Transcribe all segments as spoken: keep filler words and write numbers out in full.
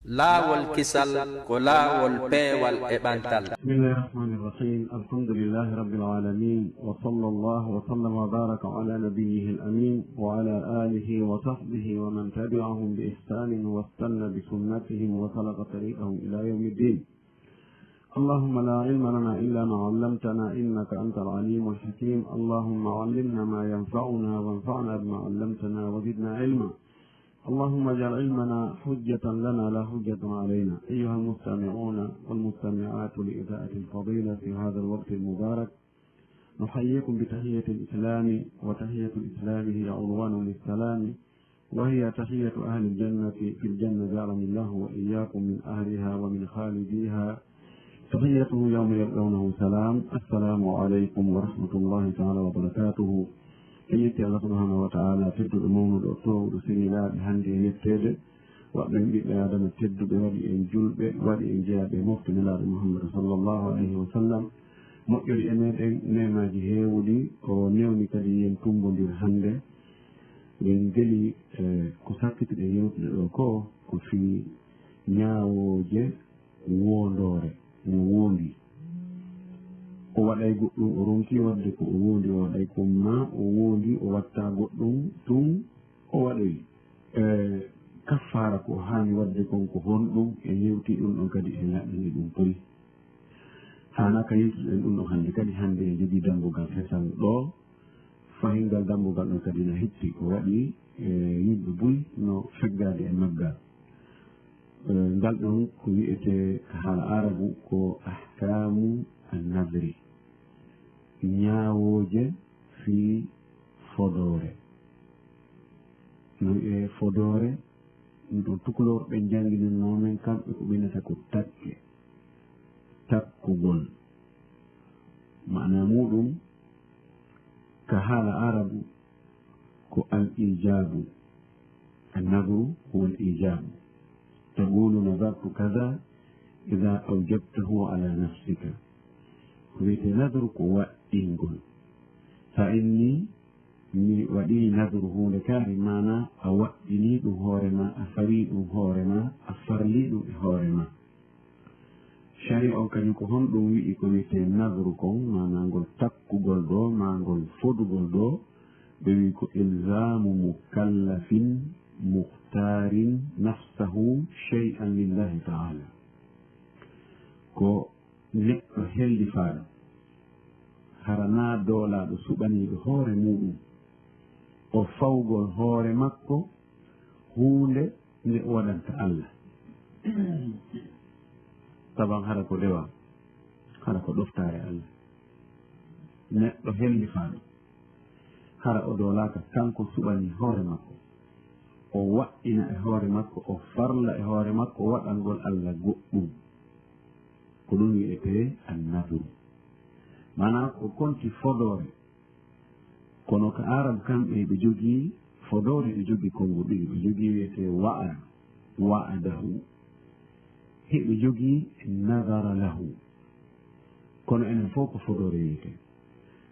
Laawol kisal ko laawol peewal e ɓantal. بسم الله الرحمن الرحيم. الحمد لله رب العالمين، وصلى الله وسلم وبارك على نبيه الأمين وعلى آله وصحبه ومن تبعهم بإحسان واستنى بسنتهم وسلك طريقهم إلى يوم الدين. اللهم لا علم لنا إلا ما علمتنا إنك أنت العليم الحكيم. اللهم علمنا ما ينفعنا وانفعنا بما علمتنا وزدنا علما. اللهم اجعل علمنا حجة لنا لا حجة علينا. أيها المستمعون والمستمعات لإذاعة الفضيلة في هذا الوقت المبارك، نحييكم بتحية الإسلام، وتحية الإسلام هي عنوان للسلام، وهي تحية أهل الجنة في الجنة، جعلني الله وإياكم من أهلها ومن خالديها. تحيتهم يوم يلقونه سلام. السلام عليكم ورحمة الله تعالى وبركاته. En yetti Allah subhanahu wa ta'ala, tedduɗo mawnuɗo, toowuɗo senilaaɓe hannde e yetteede, waɗɓe en ɓiɓɓe Aadama tedduɓe, waɗi en julɓe, waɗi en jeyaaɓe e mofte Nelaaɗo Muhammadu sallallahu alayhi wa sallam, moƴƴori e meeɗen neemaaji heewuɗi, o newni kadi yen tummbondir hannde. Min ngeli, e, ko sakkitiɗen yewtude ɗo ko, ko fii ñaawooje woondoore, no woondi. O waɗay goɗɗum, o ronki waɗde ko o woondi o waɗay kon, maa o woondi o watta goɗɗum tun o waɗoyi. E, kaffaara ko haani waɗde kon ko honɗum? En yewti ɗum ɗon kadi, en laɓɓini ɗum poy. Haanaa ka yewtuɗen ɗum ɗon hannde kadi, hannde en jogii dammbugal kesal ɗo. Fahin ngal dammbugal ɗon kadi na hitti, ko waɗi, e, yimɓe buy no feggaade e maggal. E, ngal ɗon ko wi'etee ka haala Arabu ko ahkaamu an-nadri, ñaawooje fii fodoore. No wi'ee fodoore, ɗum ɗon tukulorɓe njannginirnoo men, kamɓe ko ɓe wi'ata ko takke, takkugol. Maanaa muuɗum ka haala Arabu ko al-iijaabu. An-nadru huwa al-iijaabu. Taqulu nadartu kaza iza awjabtahu ala nafsika. Ko wi'etee nadru ko waɗɗingol. Sa inni mi waɗii nadru huunde kaari, maanaa a waɗɗinii ɗum hoore maa, a fawii ɗum hoore maa, a farlii ɗum e hoore maa. Shari'a on kañum ko honɗum wi'i ko wi'etee nadru kon, maanaa ngol takkugol ɗoo, maa ngol fodugol ɗoo? Ɓe wi'i ko ilzaamu mukallafin muhtaarin nafsahu shay'an lillahi ta'ala. Ko neɗɗo hellifaaɗo, hara naa doolaaɗo suɓaniiɗo hoore muuɗum, o fawgol hoore makko huunde nde o waɗanta Allah. Taban hara ko dewal, hara ko ɗoftaare Allah. Neɗɗo hellifaaɗo, hara o doolaaka, kanko suɓanii hoore makko, o waɗɗina e hoore makko, o farla e hoore makko waɗangol Allah goɗɗum. Ko ɗum wi'etee annadru. Maanaa ko konti fodoore. Kono ka Arab kamɓe, ɓe jogii fodoore, ɓe jogii konngu ɗiɗi. Ɓe jogii wi'etee wa'ada, wa'adahu. Hiɓe jogii nadara lahu. Kono enen fof ko fodoore wi'etee.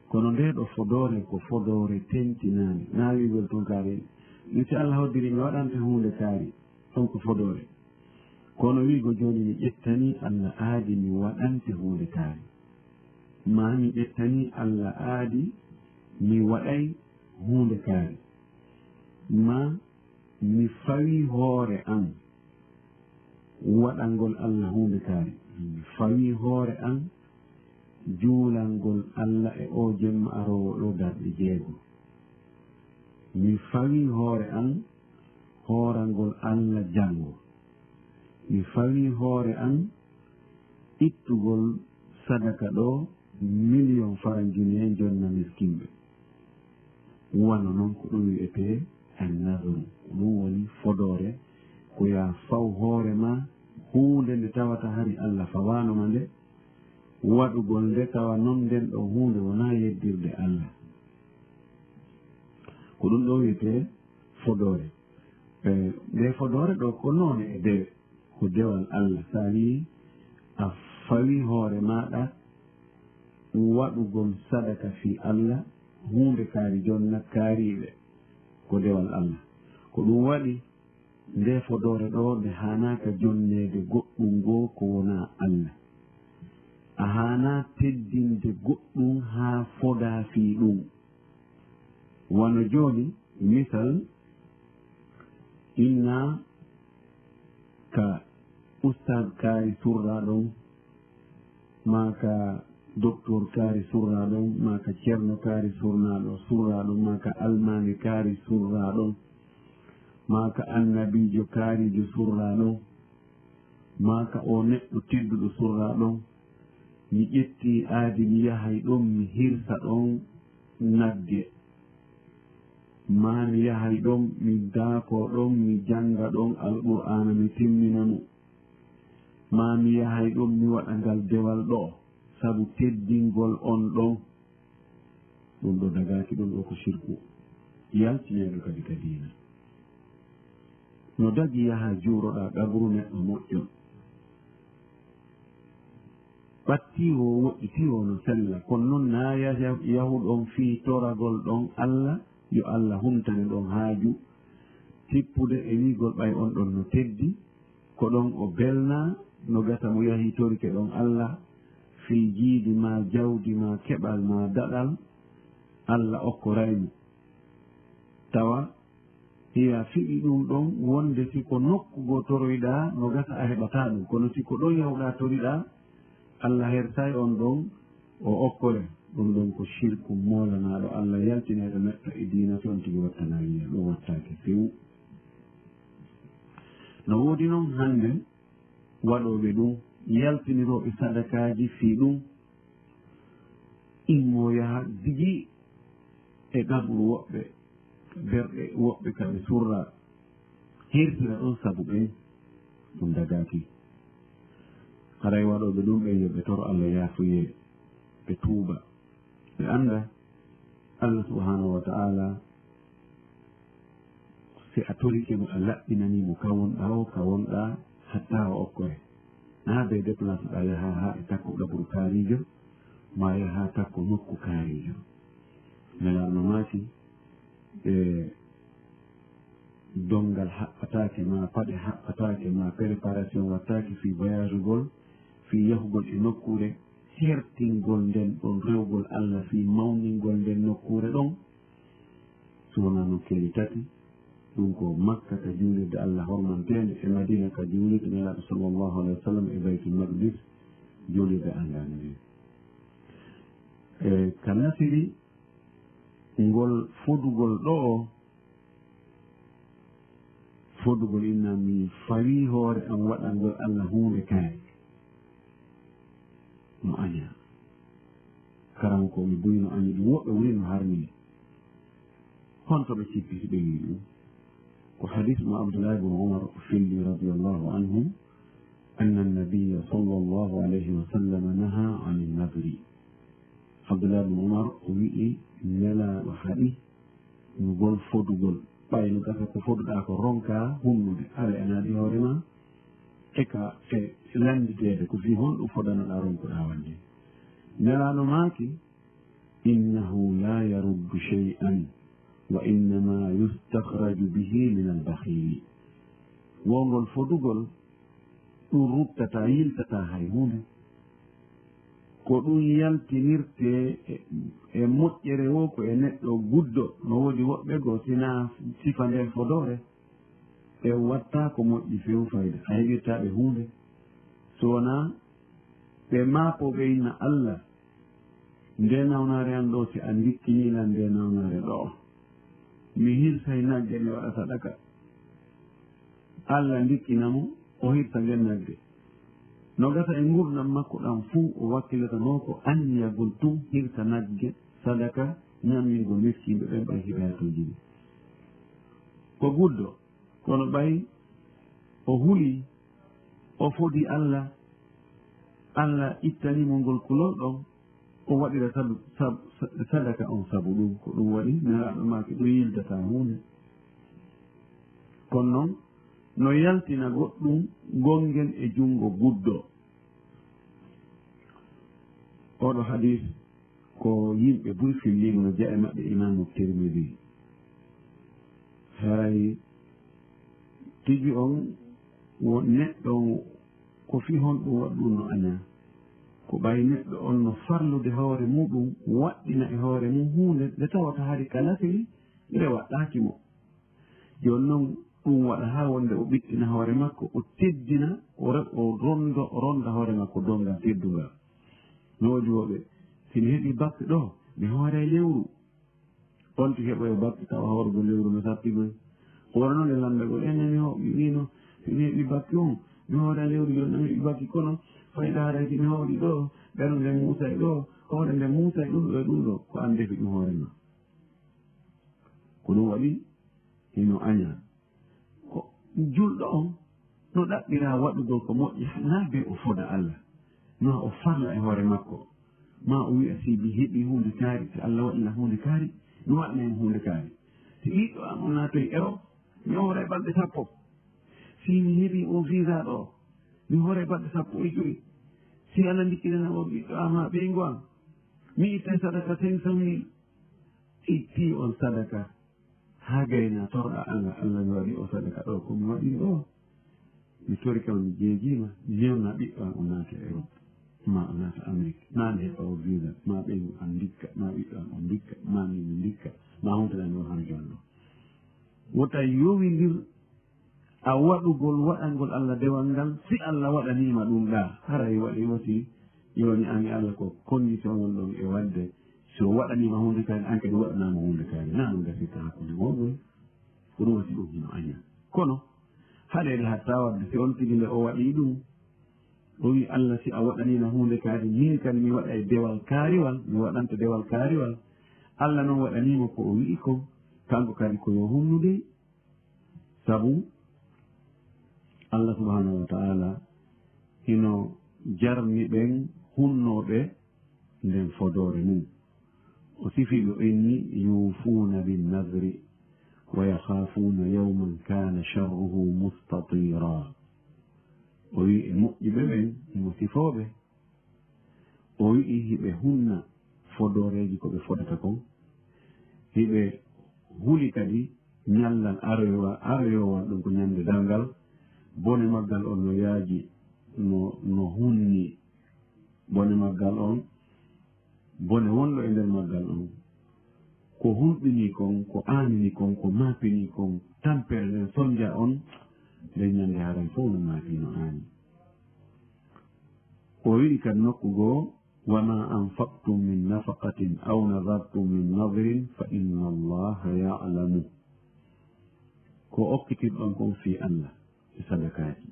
Kono ndee ɗoo fodoore ko fodoore tentinaande. Naa wi'gol tun kaari, mi si Allah hoddiri mi waɗante huunde kaari, ɗon ko fodoore. Kono wi'gol jooni mi ƴettanii Allah aadi mi waɗante huunde kaari. Maa mi ƴettanii Allah aadi mi waɗay huunde kaari. Maa mi fawii hoore an waɗangol Allah huunde kaari. Mi fawii hoore an juulangol Allah e oo jemma aroowo ɗoo darɗe jeego. Mi fawii hoore an hoorangol Allah janngo. Mi fawii hoore an ittugol sadaka ɗoo miliyoŋ faranjinee jonna miskinɓe. Wano non ko ɗum wi'etee annadru. Ko ɗum woni fodoore, ko yaa faw hoore maa huunde nde tawata hari Allah fawaano ma nde, waɗugol nde tawa non nden ɗon huunde wonaa yeddirde Allah. Ko ɗum ɗoo wi'etee fodoore. E, nde fodoore ɗoo ko noone e dewe. Ko dewal Allah. So a wi'i a fawii hoore maaɗa waɗugol sadaka fii Allah, huunde kaari jonna kaariiɓe, ko dewal Allah. Ko ɗum waɗi Ndee fodoore ɗoo nde haanaaka jonneede goɗɗum goo ko wonaa Alla. A haanaa teddinde goɗɗum haa fodaa fii ɗum. Wano jooni, misal, innaa ka Ustaaz Kaari Surraa ɗon, maa ka Doktor Kaari Surraa ɗon, maa ka Cerno Kaari Surnaaɗo Surraa ɗon, maa ka Almaami Kaari Surraa ɗon, maa ka Annabiijo Kaariijo Surraa ɗon, maa ka oo neɗɗo tedduɗo Surraa ɗon, mi ƴettii aadi mi yahay ɗon mi hirsa ɗon nagge. Maa mi yahay ɗon, mi daakoo ɗon, mi jannga ɗon Alqur'aana, mi timmina mo. Maa mi yahay ɗon, mi waɗa ngal dewal ɗoo, sabu teddingol on ɗon. Ɗum ɗoo dagaaki, ɗum ɗoo ko sirku. Yaltineeɗo kadi ka diina. No dagi yaha juuroɗaa qabru neɗɗo moƴƴo. Ɓattii wo woɗɗitii wo no sella, kono noon naa yaha yahuɗon fii toragol ɗon Alla, yo Alla huntane ɗon haaju, tippude e wi'gol ɓay on ɗon no teddi, ko ɗon o belnaa, no gasa mo yahii torike ɗon Alla, fii jiidi maa jawdi maa keɓal maa daɗal, Alla okkoray mo. Tawa hiya fiɓi ɗum ɗon wonde si ko nokku goo toroyɗaa, no gasa a heɓataa ɗum. Kono si ko ɗon yahuɗaa toriɗaa, Alla hersay on ɗon, o okkore. Ɗum ɗon ko sirku moolanaaɗo Alla, yaltinayɗo neɗɗo e diina, so on tigi wattanaali, ɗum wattaake few. No woodi noon hannde waɗooɓe ɗum, yaltinirooɓe sadakaaji fii ɗum, immoo yaha digi e qabru woɓɓe, berɗe woɓɓe ka ɓe surraa, hirtira ɗon sabu ɓen, ɗum dagaaki. Haray waɗooɓe ɗum ɓen, yo ɓe toro Alla yaafuyee, ɓe tuuba, ɓe annda Alla subhaanahu wa ta'aala, si a torike mo, a laɓɓinanii mo ka wonɗaa o, ka wonɗaa, hatta o okkore. Naa bee déplace ɗaa yaha haa e takko qabru kaariijo, maa yaha takko nokku kaariijo. Nelaaɗo no maaki, e donngal haɓɓataake, maa paɗe haɓɓataake, maa préparation wattaake fii voyage-ugol, fii yahugol e nokkuure, hertingol nden ɗon rewgol Alla fii mawningol nden nokkuure ɗon. So wonaa nokkeeli tati, ɗum ko Makka ka juulirde Alla hormanteende, e Madiina ka juulirde Nelaaɗo sallallahu alayhi wa sallam, e Baytul Maqdis juulirde Alla nden. E ka nasiri ngol fodugol ɗoo, fodugol inna mi fawii hoore am waɗangol Alla huunde kay. No aña. Karamokooɓe buy no añi ɗum. Woɓɓe woni no harmini. Honto ɓe cippi si ɓe wi'i ɗum? Ko hadiis mo Abdullahi ibn Umar o felli radiyallahu anhu, anna nabiyya sallallahu alayhi wa sallam naha ani nadri. Abdullahi ibn Umar o wi'i Nelaaɗo haɗi ngol fodugol. Ɓay no gasa ko foduɗaa ko ronkaa hunnude, aray a naati hoore maa e ka e lannditeede ko fii honɗum fodanoɗaa ronkuɗaa waɗde. Nelaaɗo maaki, innahu la yaruddu shay'an wa innama yustakhraju bihi min al-bakhili. Wongol fodugol ɗum ruttataa, yiltataa hay huunde. Ko ɗum yaltinirtee e, e moƴƴere woo ko e neɗɗo guddo. No woodi woɓɓe goo, sinaa sifa nden fodoore, ɓe watta ko moƴƴi few fayda. A heɓirtaa ɓe huunde. So wonaa ɓe maapoo ɓe inna Alla, ndee nawnaare an ɗoo, si a ndikkinii lan ndee nawnaare ɗoo, mi hirsay nagge mi waɗa sadaka. Alla ndikkina mo, o hirsa ngen nagge. No gasa e ngurndan makko ɗan fuu, o wakkilatanoo ko anniyagol tun hirsa nagge, sadaka, ñammingol miskiinɓe ɓen ɓay hiɓe yatooji ɗin. Ko guddo, kono ɓay o hulii, o fodii Alla, Alla ittanii mo ngol kulol ɗon, o waɗira sadu-, sab-, sa-, sadaka on sabu ɗum. Ko ɗum waɗi Nelaaɗo maaki ɗum yildataa huunde. Kono non, no yaltina goɗɗum gonngel e junngo guddo. Oɗo hadiis ko yimɓe buy fillii mo, no jeyaa e maɓɓe Imaamu Tirmidi. Haray Tigi on wo neɗɗo on, ko fii honɗum waɗi ɗum no añaa? Ko ɓay neɗɗo on no farlude hoore muɗum, waɗɗina e hoore mum huunde nde tawata hari ka nafili nde waɗɗaaki mo. Jooni non, ɗum waɗa haa wonde o ɓittina hoore makko, o teddina, o re-, o rondo, o ronda hoore makko donngal teddungal. No woodi woɓɓe, si mi heɓi bakke ɗoo, mi hooray lewru. On tigi heɓoya bakke tawa hoorgo lewru no sappi goy. Wara non e lanndagol, enen mi ho-, mi wiino, si mi heɓi bakke on, mi hooray lewru, jooni non mi heɓi bakke, kono fayda haray si mi hoori ɗoo, ɓernde nden muusay ɗoo, hoore nden muusay ɗum ɗoo e ɗum ɗoo, ko an defi ɗum hoore ma. Ko ɗum waɗi hino añaa. Ko julɗo on no ɗaɓɓiraa waɗugol ko moƴƴi, naa bee o foda Alla. Maa o farla e hoore makko. Maa o wi'a, si mi heɓii huunde kaari, si Alla waɗii lan huunde kaari, mi waɗanay mo huunde kaari. Si ɓiɗɗo an on naatoyi Erop, mi hooray balɗe sappo. Si mi heɓii oo visa ɗoo, mi hooray balɗe sappo e jowi. Si Alla ndikkinana oo ɓiɗɗo an maa ɓeyngu an, mi ittay sadaka cinq cent mille. Ittii on sadaka. Haa gayna torɗa Alla, Alla mi waɗi oo sadaka ɗoo, ko mi waɗi ɗoo. Mi torike on, mi jeejiima, mi newna ɓiɗɗo an o naata Erop, maa o naata Amerik, maa mi heɓa oo visa, maa ɓeyngu an ndikka, maa ɓiɗɗo an on ndikka, maa min mi ndikka, maa huntana mi on haa jooni ɗoo. Wota yowindir a waɗugol, waɗangol Alla dewal ngal, si Alla waɗanii ma ɗum ɗaa, haray waɗi woti, jooni an e Alla ko condition won ɗon e waɗde, si o waɗanii ma huunde kaari, an kadi waɗanaa mo huunde kaari, naa ɗum gasirta hakkunde mon ɗon, ko ɗum wasi ɗum hino añaa. Kono, haɗeede hatta waɗde, si on tigi nde o waɗii ɗum, o wi'i Alla, si a waɗanii ma huunde kaari, min kadi mi waɗay dewal kaariwal, mi waɗanta dewal kaariwal, Alla non waɗanii mo ko o wi'i kon, kanko kadi ko yo hunnu dey, sabu Allah subhanahu wa ta'ala hino jarni ɓen hunnooɓe nden fodoore mum. O sifi ɓe, o inni, "Yuufuuna bin nadri wa yakhaafuuna yawman kaana sharruhu mustatira." O wi'i e moƴƴuɓe ɓen, himo sifoo ɓe. O wi'i hiɓe hunna fodooreeji ko ɓe fodata kon. Hiɓe huli kadi ñallal aroyowal, aroyowal ɗum ko ñande darngal. Bone maggal on no yaaji, no, no hunni bone maggal on, bone wonɗo e nder maggal on. Ko hulɓini kon, ko aanini kon, ko maapini kon, tampere nden sonja on, nden ñande haray fow no maapi no aani. O wi'i kadi nokku goo, "Wa ma anfaqtum min nafaqatin aw nadartum min nadrin fa inna Allaha ya'lamu." Ko okkitirɗon kon fii Allah e sadakaaji,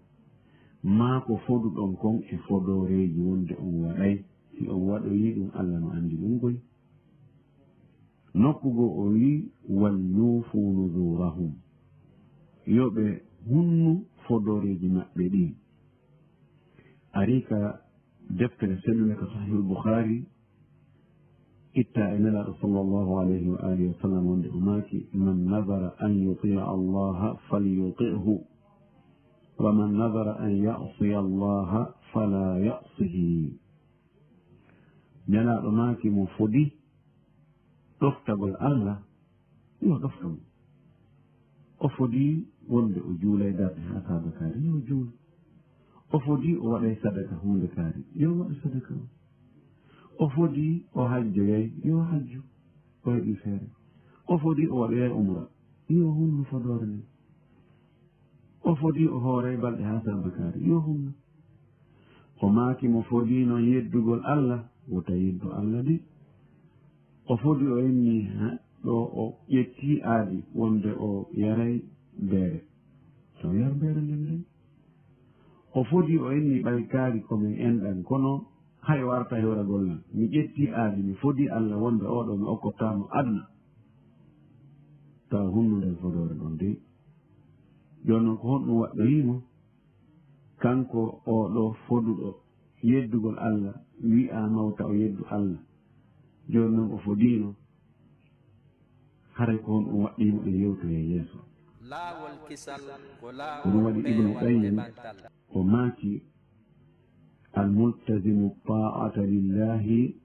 maa ko foduɗon kon e fodooreeji wonde on waɗay, si on waɗoyii ɗum, Allah no anndi ɗum koy. Nokku goo o wi'i, "Wal yuufu nuzurahum." Yo ɓe hunnu fodooreeji maɓɓe ɗin. Ari ka deftere sellude ka Sahihul Bukhari, itta e Nelaaɗo sallallahu alayhi wa alihi wa sallam wonde o maaki, "Man nadara an yuti'a Allaha falyuti'hu, wa man nadara an ya'siya Allaha fala ya'sihi." Nelaaɗo maaki, mo fodi ɗoftagol Allah, yo ɗofto mo. O fodii wonde o juulay darnde haa saabakaari, yo juul. O fodii o waɗay sadaka huunde kaari, yo waɗu sadaka o. O fodii o hajjoyay, yo hajju, o heɓii feere. O fodii o waɗoyay umra, yo hunnu fodoore nden. O fodii o hooray balɗe haa saabakaari, yo hunnu. O maaki mo fodii non yeddugol Allah, wota yeddu Allah de. O fodii o inni, ha, ɗo o ƴetti aadi wonde o yaray beere. Yo yar beere nden de. O fodii o inni ɓay kaari ko min enɗan, kono hay o arta yoragol lan. Mi ƴetti aadi, mi fodii Allah wonde oo ɗoo mi okkottaa mo aduna. Tawa hunnu nden fodoore ɗon de. Jooni non ko honɗum waɗɗoyii mo? Kanko oo ɗoo foduɗo yeddugol Allah, wi'aama wota o yeddu Allah. Jooni non o fodiino, haray ko honɗum waɗɗii mo? En yewtoyay yeeso. Laawol kisal ko laawol. Ko ɗum waɗi Ibnu Qayyim o maaki, "Al-multazimu ta'ata lillahi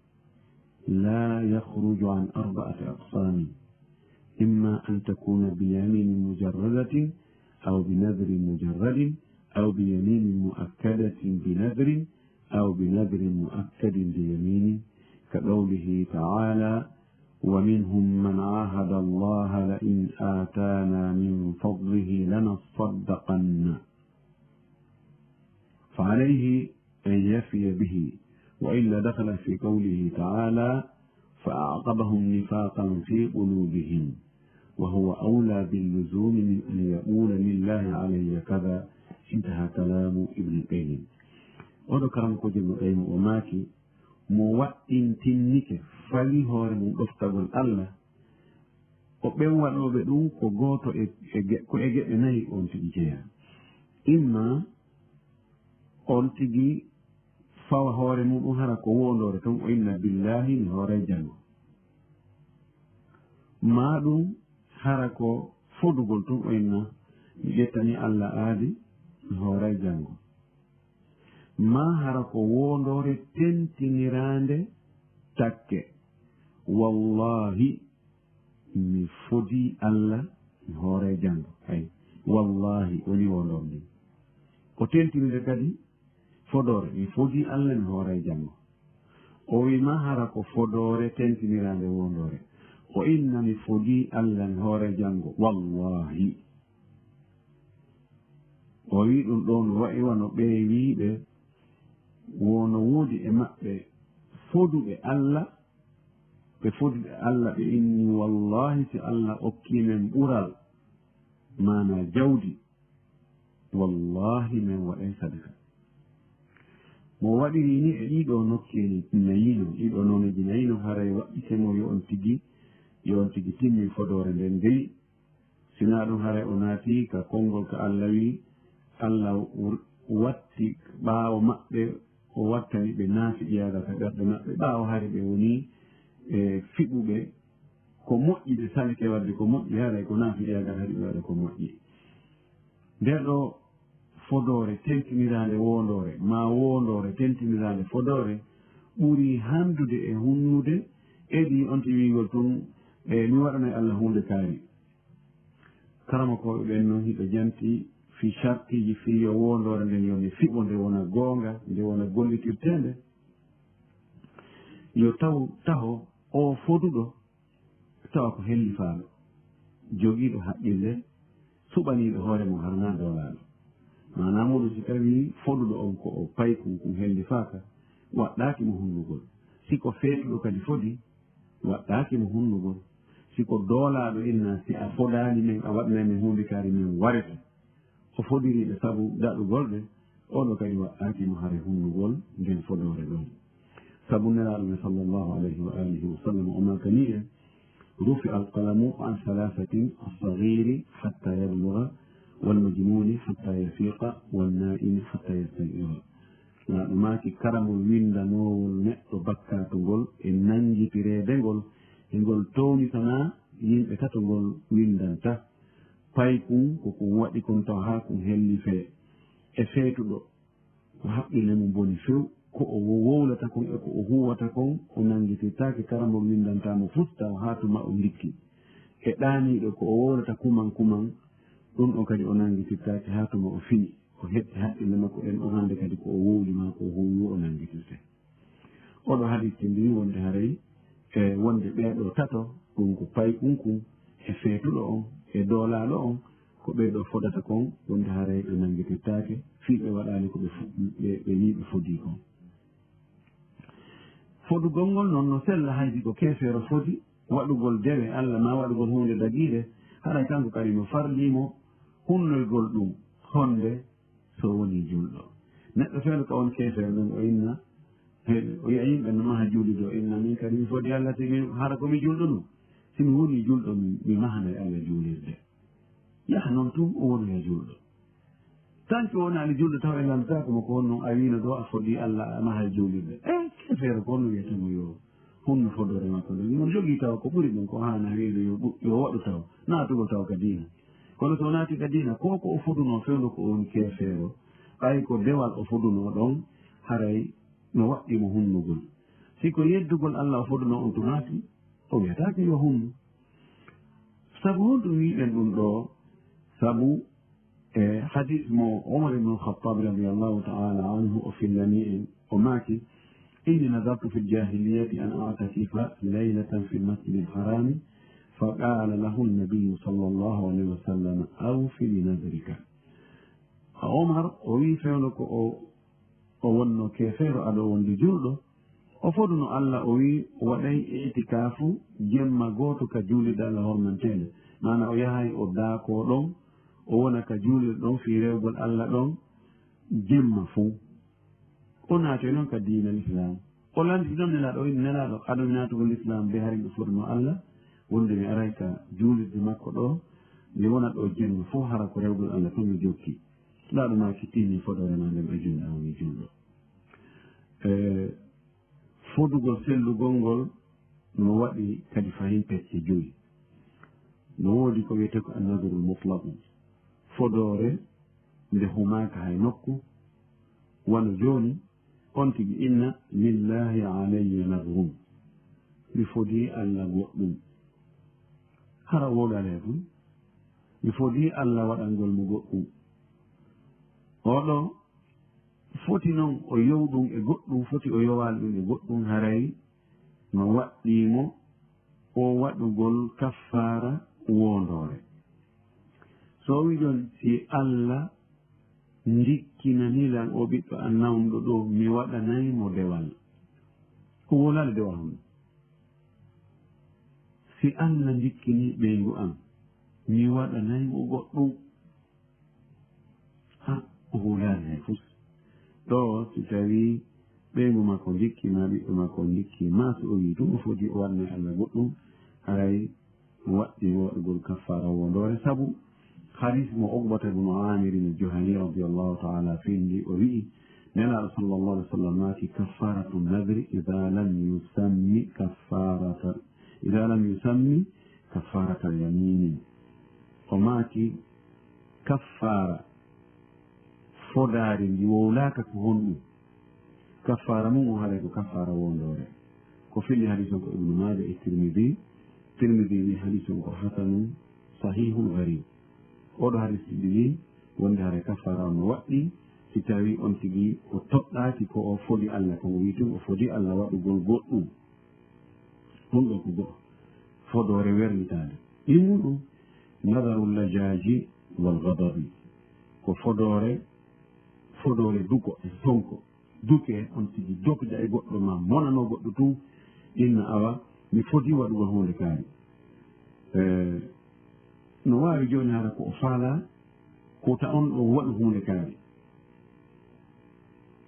la yakhruju an arba'ati aqsamin, imma an takuna bi yaminin mujarradatin, أو بنذر مجرد أو بيمين مؤكدة بنذر أو بنذر مؤكد بيمين، كقوله تعالى: ومنهم من عاهد الله لئن آتانا من فضله لنصدقن، فعليه أن يفي به، وإلا دخل في قوله تعالى: فأعقبهم نفاقا في قلوبهم، وهو أولى باللزوم من أن يقول لله علي كذا. انتهى كلام ابن القيم. Oɗo karamoko Ibnu Qayyim o maaki, mo waɗɗintinnike, fawi hoore mum ɗoftagol Allah, o ɓen waɗooɓe ɗum ko gooto e, e ge-, ko e geɗe nayi on tigi jeyaa. Imma on tigi fawa hoore muɗum hara ko woondoore tun, o inna: "Billaahi, mi hooray janngo." Maa ɗum hara ko fodugol tun, o inna: "Mi ƴettanii Alla aadi, mi hooray janngo." Maa hara ko woondoore tentiniraande takke: "Wallaahi, mi fodii Alla, mi hooray janngo." Hay, "Wallaahi" woni woondoore nden. O tentinira kadi fodoore, "Mi fodii Alla, mi hooray janngo." O wi'i maa hara ko fodoore tentiniraande woondoore. O inna: "Mi fodii Alla, mi hooray janngo. Wallaahi." O wi'i ɗum ɗoon wa'i wano ɓee wi'uɓe, wono woodi e maɓɓe foduɓe Alla, ɓe foduɓe Alla, ɓe inni: "Wallaahi, si Alla okkii men ɓural, maanaa jawdi, wallaahi, men waɗay sadaka." Mo waɗiri ni e ɗiɗo nokkeeli nayi non, ɗiɗo nooneeji nayi non, haray waɗɗike mo yo on tigi, yo on tigi timmin fodoore nden dey. Si naa ɗum, haray o naati ka konngol ka Alla wi'i, Alla w-, watti ɓaawo maɓɓe, o wattani ɓe naafiqiyaagal ka ɓerɗe maɓɓe, ɓaawo hari ɓe woni e fiɓuɓe ko moƴƴi, ɓe salike waɗde ko moƴƴi, haray ko naafiqiyaagal hari ɓe waɗa ko moƴƴi. Nder ɗo fodoore tentiniraande woondoore, maa woondoore tentiniraande fodoore, ɓuri handude e hunnude, e ɗi on ti wi'ugol tun, e mi waɗanay Alla huunde kaari. Karamokooɓe ɓen non hiɓe janti fii shartiiji fii yo woondoore nden yo nde fiɓo, nde wona goonga, nde wona gollitirteende. Yo taw, taho o foduɗo tawa ko hellifaaɗo, jogiiɗo haqqille, suɓaniiɗo hoore mum, hara naa doolaaɗo. Maanaa muuɗum, si tawii foduɗo on ko o paykun kun hellifaaka, waɗɗaaki mo hunnugol. Si ko feetuɗo kadi fodi, waɗɗaaki mo hunnugol. Si ko doolaaɗo, inna si a fodaani men, a waɗanay men huunde kaari, men warete. O fodiri ɓe sabu daɗugol ɓe, oɗo kadi waɗɗaaki mo hare hunnugol nden fodoore ɗon. Sabu Nelaaɗo men sallallahu alayhi wa alihi wa sallam o maakani en: "رفع القلم عن ثلاثة: الصغير حتى يبلغ، والمجنون حتى يفيق، والنائم حتى يستيقظ." Nelaaɗo maaki, karamol winndanoowol neɗɗo bakkaatu ngol e nanngitireede ngol, e ngol townitanaa yimɓe tato ngol winndanta. Paykun ko kun waɗi kun tawa haa kun hellifee, e feetuɗo ko haqqille mum boni few, ko o wo-, wowlata kon e ko o huuwata kon, o nanngitirtaake, karamol winndantaa mo fus tawa haa tuma o ndikki. E ɗaaniiɗo ko o wowlata kuman kuman, ɗun on kadi o nanngitirtaake haa tuma o fini, o heɓi haqqille makko ɗen, on hannde kadi ko o wowli maa ko o huuwi o nanngitirte. Oɗo hadiis tindini wonde haray, e wonde ɓee ɗoo tato, ɗun ko paykun kun, e feetuɗo on, e doolaaɗo on, ko ɓee ɗoo fodata kon, wonde haray ɓe nanngitirtaake, fii ɓe waɗaali ko ɓe fu-, ɓe, ɓe wi'i ɓe fodii kon. Fodugol ngol non no sella, hay si ko keefeero fodi, waɗugol dewe Alla maa waɗugol huunde dagiire, haray kanko kadi no farlii mo hunnoygol ɗun, honde so wonii julɗo. Neɗɗo feere ko on keefeero non, o inna, he, o yi'a yimɓe no maha juulirde, o inna, "Min kadi mi fodi Alla, si mi, hara ko mi julɗo non? Si mi wonii julɗo, mi, mi mahanay Alla juulirde." Yaha non tun, o wonoya julɗo. Tanki o wonaali julɗo taw ɓe nganndataa ko mo ko honno a wiino ɗoo a fodii Alla, a mahay juulirde. E keefeero ko honno wiyata mo yo hunno fodoore makko nden? Mo jogii taw ko ɓuri ɗum ko haana wiide yo ɗu-, yo waɗu taw, naatugol taw ka diina. Kono so o naati ka diina, ko ko o fodunoo fewndo ko o woni keefeero, ɓay ko dewal o fodunoo ɗon, haray no waɗɗi mo hunnugol. Si ko yeddugol Alla o fodunoo on tun naati, o wiyataake yo hunnu. Sabu honɗum wi'ɗen ɗum ɗoo? Sabu E hadis mo Umar ibn Khattab radiyallahu ta'ala anhu o fillani en, o maaki: "Inni nadartu fil jahiliyati an a'takifa laylatan fil masjidil harami, fa qala lahu an-nabiyyu sallallahu alayhi wa sallam, awfi li nadrika." Umar o wi fewndo ko o, o wonno keefeero ado wonde julɗo, o foduno Allah, o wi o waɗay itikaafu jemma gooto ka juulirde Allah hormanteende. Maana o yahay o daakoo ɗon, o wona ka juulirde ɗon fii rewgol Allah ɗon jemma fuu. O naatoy non ka diina Lislaam. O lannditi non Nelaaɗo, o inni: "Nelaaɗo, ado mi naatugol Lislaam de, hari mi foduno Allah wonde mi aray ka juulirde makko ɗo, mi wona ɗo jemma fuu, hara ko rewgol Allah tun mi jokki." Nelaaɗo maaki: "Tinni fodoore maa nden, ɓay jooni a woni julɗo." E, fodugol sellugol ngol no waɗi kadi fahin pecce joyi. No woodi ko wiyetee ko annadrul mutlaqu, fodoore nde humaaka hay nokku, wano jooni, on tigi inna: "Lillahi alayya nadrun." Mi fodii Allah goɗɗum. Hara wowlaali hay fuu. Mi fodii Allah waɗangol mo goɗɗum. Oɗo foti non o yow ɗum e goɗɗum, foti o yowaali ɗum e goɗɗum, haray no waɗɗii mo o waɗugol kaffaara woondoore. So o wi'i ɗon, "Si Allah ndikkinanii lan o ɓiɗɗo an nawnuɗo ɗo, mi waɗanay mo dewal." O wowlaali dewal honno? "Si Allah ndikkinii ɓeyngu an, mi waɗanay mo goɗɗum." Ha, o wowlaali hay fus. Ɗo, si tawii ɓeyngu makko ndikki, maa ɓiɗɗo makko ndikki, maa si o wi'i tun o foti o waɗanay Allah goɗɗum, haray waɗɗii waɗugol kaffaara woondoore, sabu hadiis mo Uqbata ibnu Aamir al-Juhani radiyallahu ta'ala findi, o wi'i, Nelaaɗo sallallahu alayhi wa sallam maaki: "Kaffaaratu nadri idaa lam yusammi kaffaarata, idaa lam yusammi kaffaarata yamiinin." O maaki, kaffaara fodaari ndi wowlaaka ko honɗum? Kaffaara mum on haray ko kaffaara woondoore. Ko fini hadiis on ko Ibnu Maaja e Tirmidi. Tirmidi wi hadiis on ko hasanun sahihun gharib. Oɗo hadiis ɗiɗi wi wonde haray kaffaara on no waɗɗii si tawii on tigi o toɗɗaaki ko o fodi Allah, ko o wi tun o fodi Allah waɗugol goɗɗum. Ɗum ɗo ko go'o. Fodoore wernitaande. Ɗimmuɗum, nadarul lajaaji wal ghadabi. Ko fodoore, fodoore duko e sonko. Duke on tigi dokda e goɗɗo ma monano goɗɗo tun, inna awa, mi foti waɗugol huunde kaari. Eh, no waawi jooni hara ko o faalaa, ko ta on ɗo waɗu huunde kaari.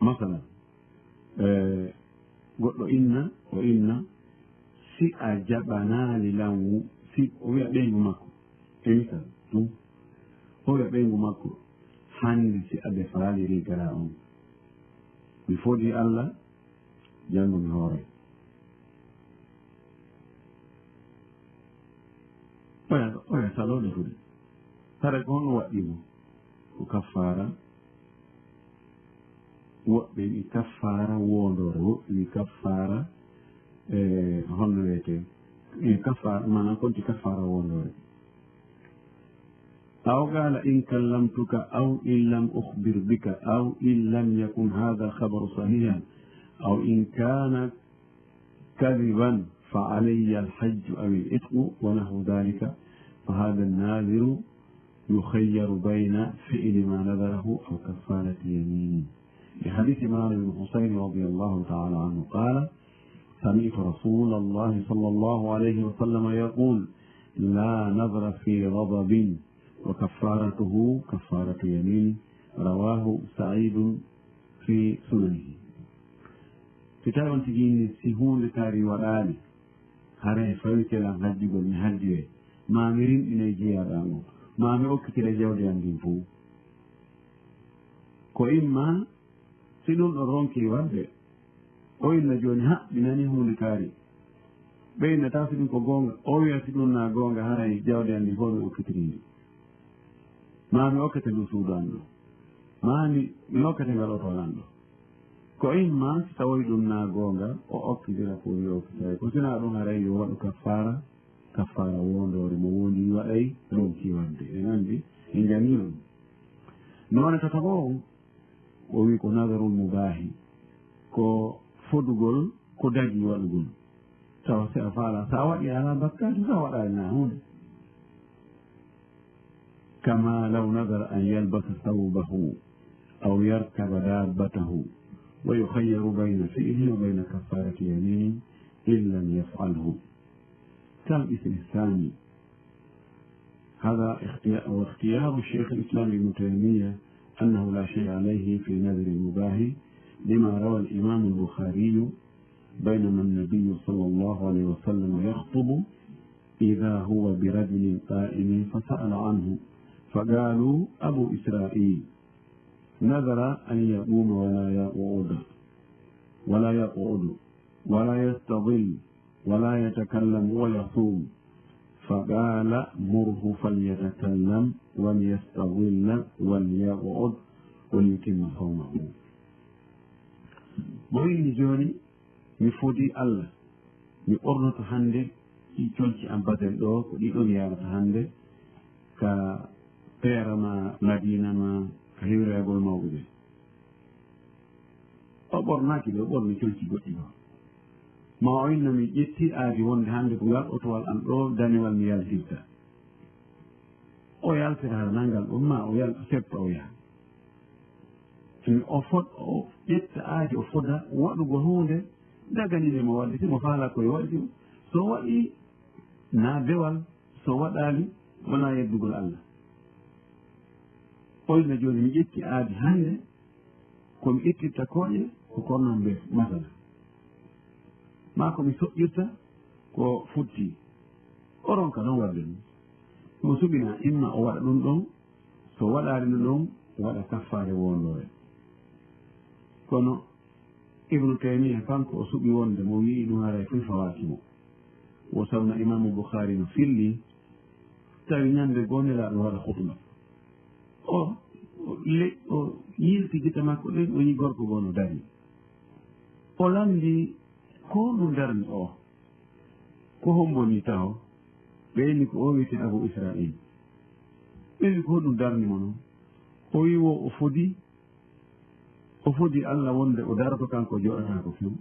Masalan, eh, goɗɗo inna, o inna, si a jaɓanaali lan wu-, si o wi'a ɓeyngu makko, e misal, ɗum, o wi'a ɓeyngu makko, hannde si a defaali rigara on, mi fodi Allah, janngo mi hooray. Oya, oya saloo defude. Hara ko honno waɗɗii mo? Ko kaffaara. Woɓɓe wi kaffaara woondoore, woɓɓe wi kaffaara, eh, honno wiyetee? Eh, kaffaara, maanaam konti kaffaara woondoore. أو قال: إن كلمتك أو إن لم أخبر بك أو إن لم يكن هذا الخبر صحيحا أو إن كان كذبا فعلي الحج أو العتق ونحو ذلك، فهذا الناذر يخير بين فعل ما نذره أو كفارة يمينه. لحديث عمران بن حصين رضي الله تعالى عنه قال: سمعت رسول الله صلى الله عليه وسلم يقول: لا نذر في غضب وكفارته كفارة يمين. رواه سعيد في سننه. Si tawi on tigi inni, si huunde kaari waɗaali, haray fawite lan hajjugol, mi hajjoye, maa mi rinɗinay jeyaaɗo an on, maa mi okkitire jawdi an ndin fow. Ko imma si ɗum ɗon ronki waɗde, o inna jooni, ha, mi nani huunde kaari. Ɓe inna ta si ɗum ko goonga, o wi'a si ɗum na goonga, haray jawdi an ndin fow mi okkitiri ndi. Maa mi okkete ndu suudu an ɗo. Maa mi, mi okkete ngal oto an ɗo. Ko imma si tawoy ɗum na goonga, o okkitira ko wi okkitay. Ko sina ɗum haray yo waɗu kaffaara, kaffaara woondoore mo wondi waɗay ronki waɗde. En anndi, en janngii ɗum. Noone tataɓo on, o wi ko nadarul mubahi, ko fodugol ko dagi waɗugol. Tawa si a faala, sa waɗi ala bakkaji, sa waɗani na hunde. Kama law nadara an yalbasa thawbahu aw yarkaba dabbatahu wa yukhayyaru bayna fi'lihi wa bayna kaffarati yaminin in lam yaf'alhu. Kal ismi thani. هذا اختيار، واختيار شيخ الإسلام ابن تيمية أنه لا شيء عليه في نذر المباح، لما روى الإمام البخاري: بينما النبي صلى الله عليه وسلم يخطب إذا هو برجل قائم فسأل عنه، فقالوا: أبو إسرائيل نذر أن يقوم ولا يقعد، ولا يقعد، ولا يستظل، ولا يتكلم ويصوم، فقال: مره فليتكلم وليستظل وليقعد وليتم صومه. Mo inni jooni, mi fodi Allah, mi ɓornoto hannde ɗi colci am baden ɗo, ko ɗiɗo mi yarata hannde ka peera ma Madina ma ka hiwreegol mawɓe ɓe. O ɓornaaki ɗe, o ɓorni colci goɗɗi ɗo. Ma o inno mi ƴetti aadi wonde hannde ko ngal otowal am ɗo daniwal mi yaltirta. O yaltira hara nangal ɗum ma o yal-, o seppa o yaha. Mi o fod-, o ƴetta aadi o foda waɗugol huunde daganinde mo waɗde, si mo faala ko yo waɗde, so waɗi na dewal, so waɗaali wona yeddugol Allah. Oyna jooni mi ƴetti aadi hannde, ko mi ƴettitta koƴe ko kornam be masala. Ma ko mi soƴƴirta ko futti. O ronka ɗon waɗde ɗum. Mo suɓina imma o waɗa ɗum ɗon, so waɗaali ɗum ɗon, o waɗa kaffaare wondoore. Kono Ibnu Taymiya kanko o suɓi wonde mo wi'i ɗum haray fof fawaaki mo. Wo sawna Imaamu Bukhari no filli, tawi ñande goo Nelaaɗo waɗa hutuba. O, o le-, o yilti gite makko ɗen, o yi gorko goo no dari. O lanndi, "Ko honɗum darni o? Ko hombo ni taho?" Ɓe inni, "Ko o wiyete Abu Israil." Ɓe wi, "Ko honɗum darni mo non?" O wi, "Wo o fodi, o fodi Allah wonde o daroto kanko, o jooɗataako few.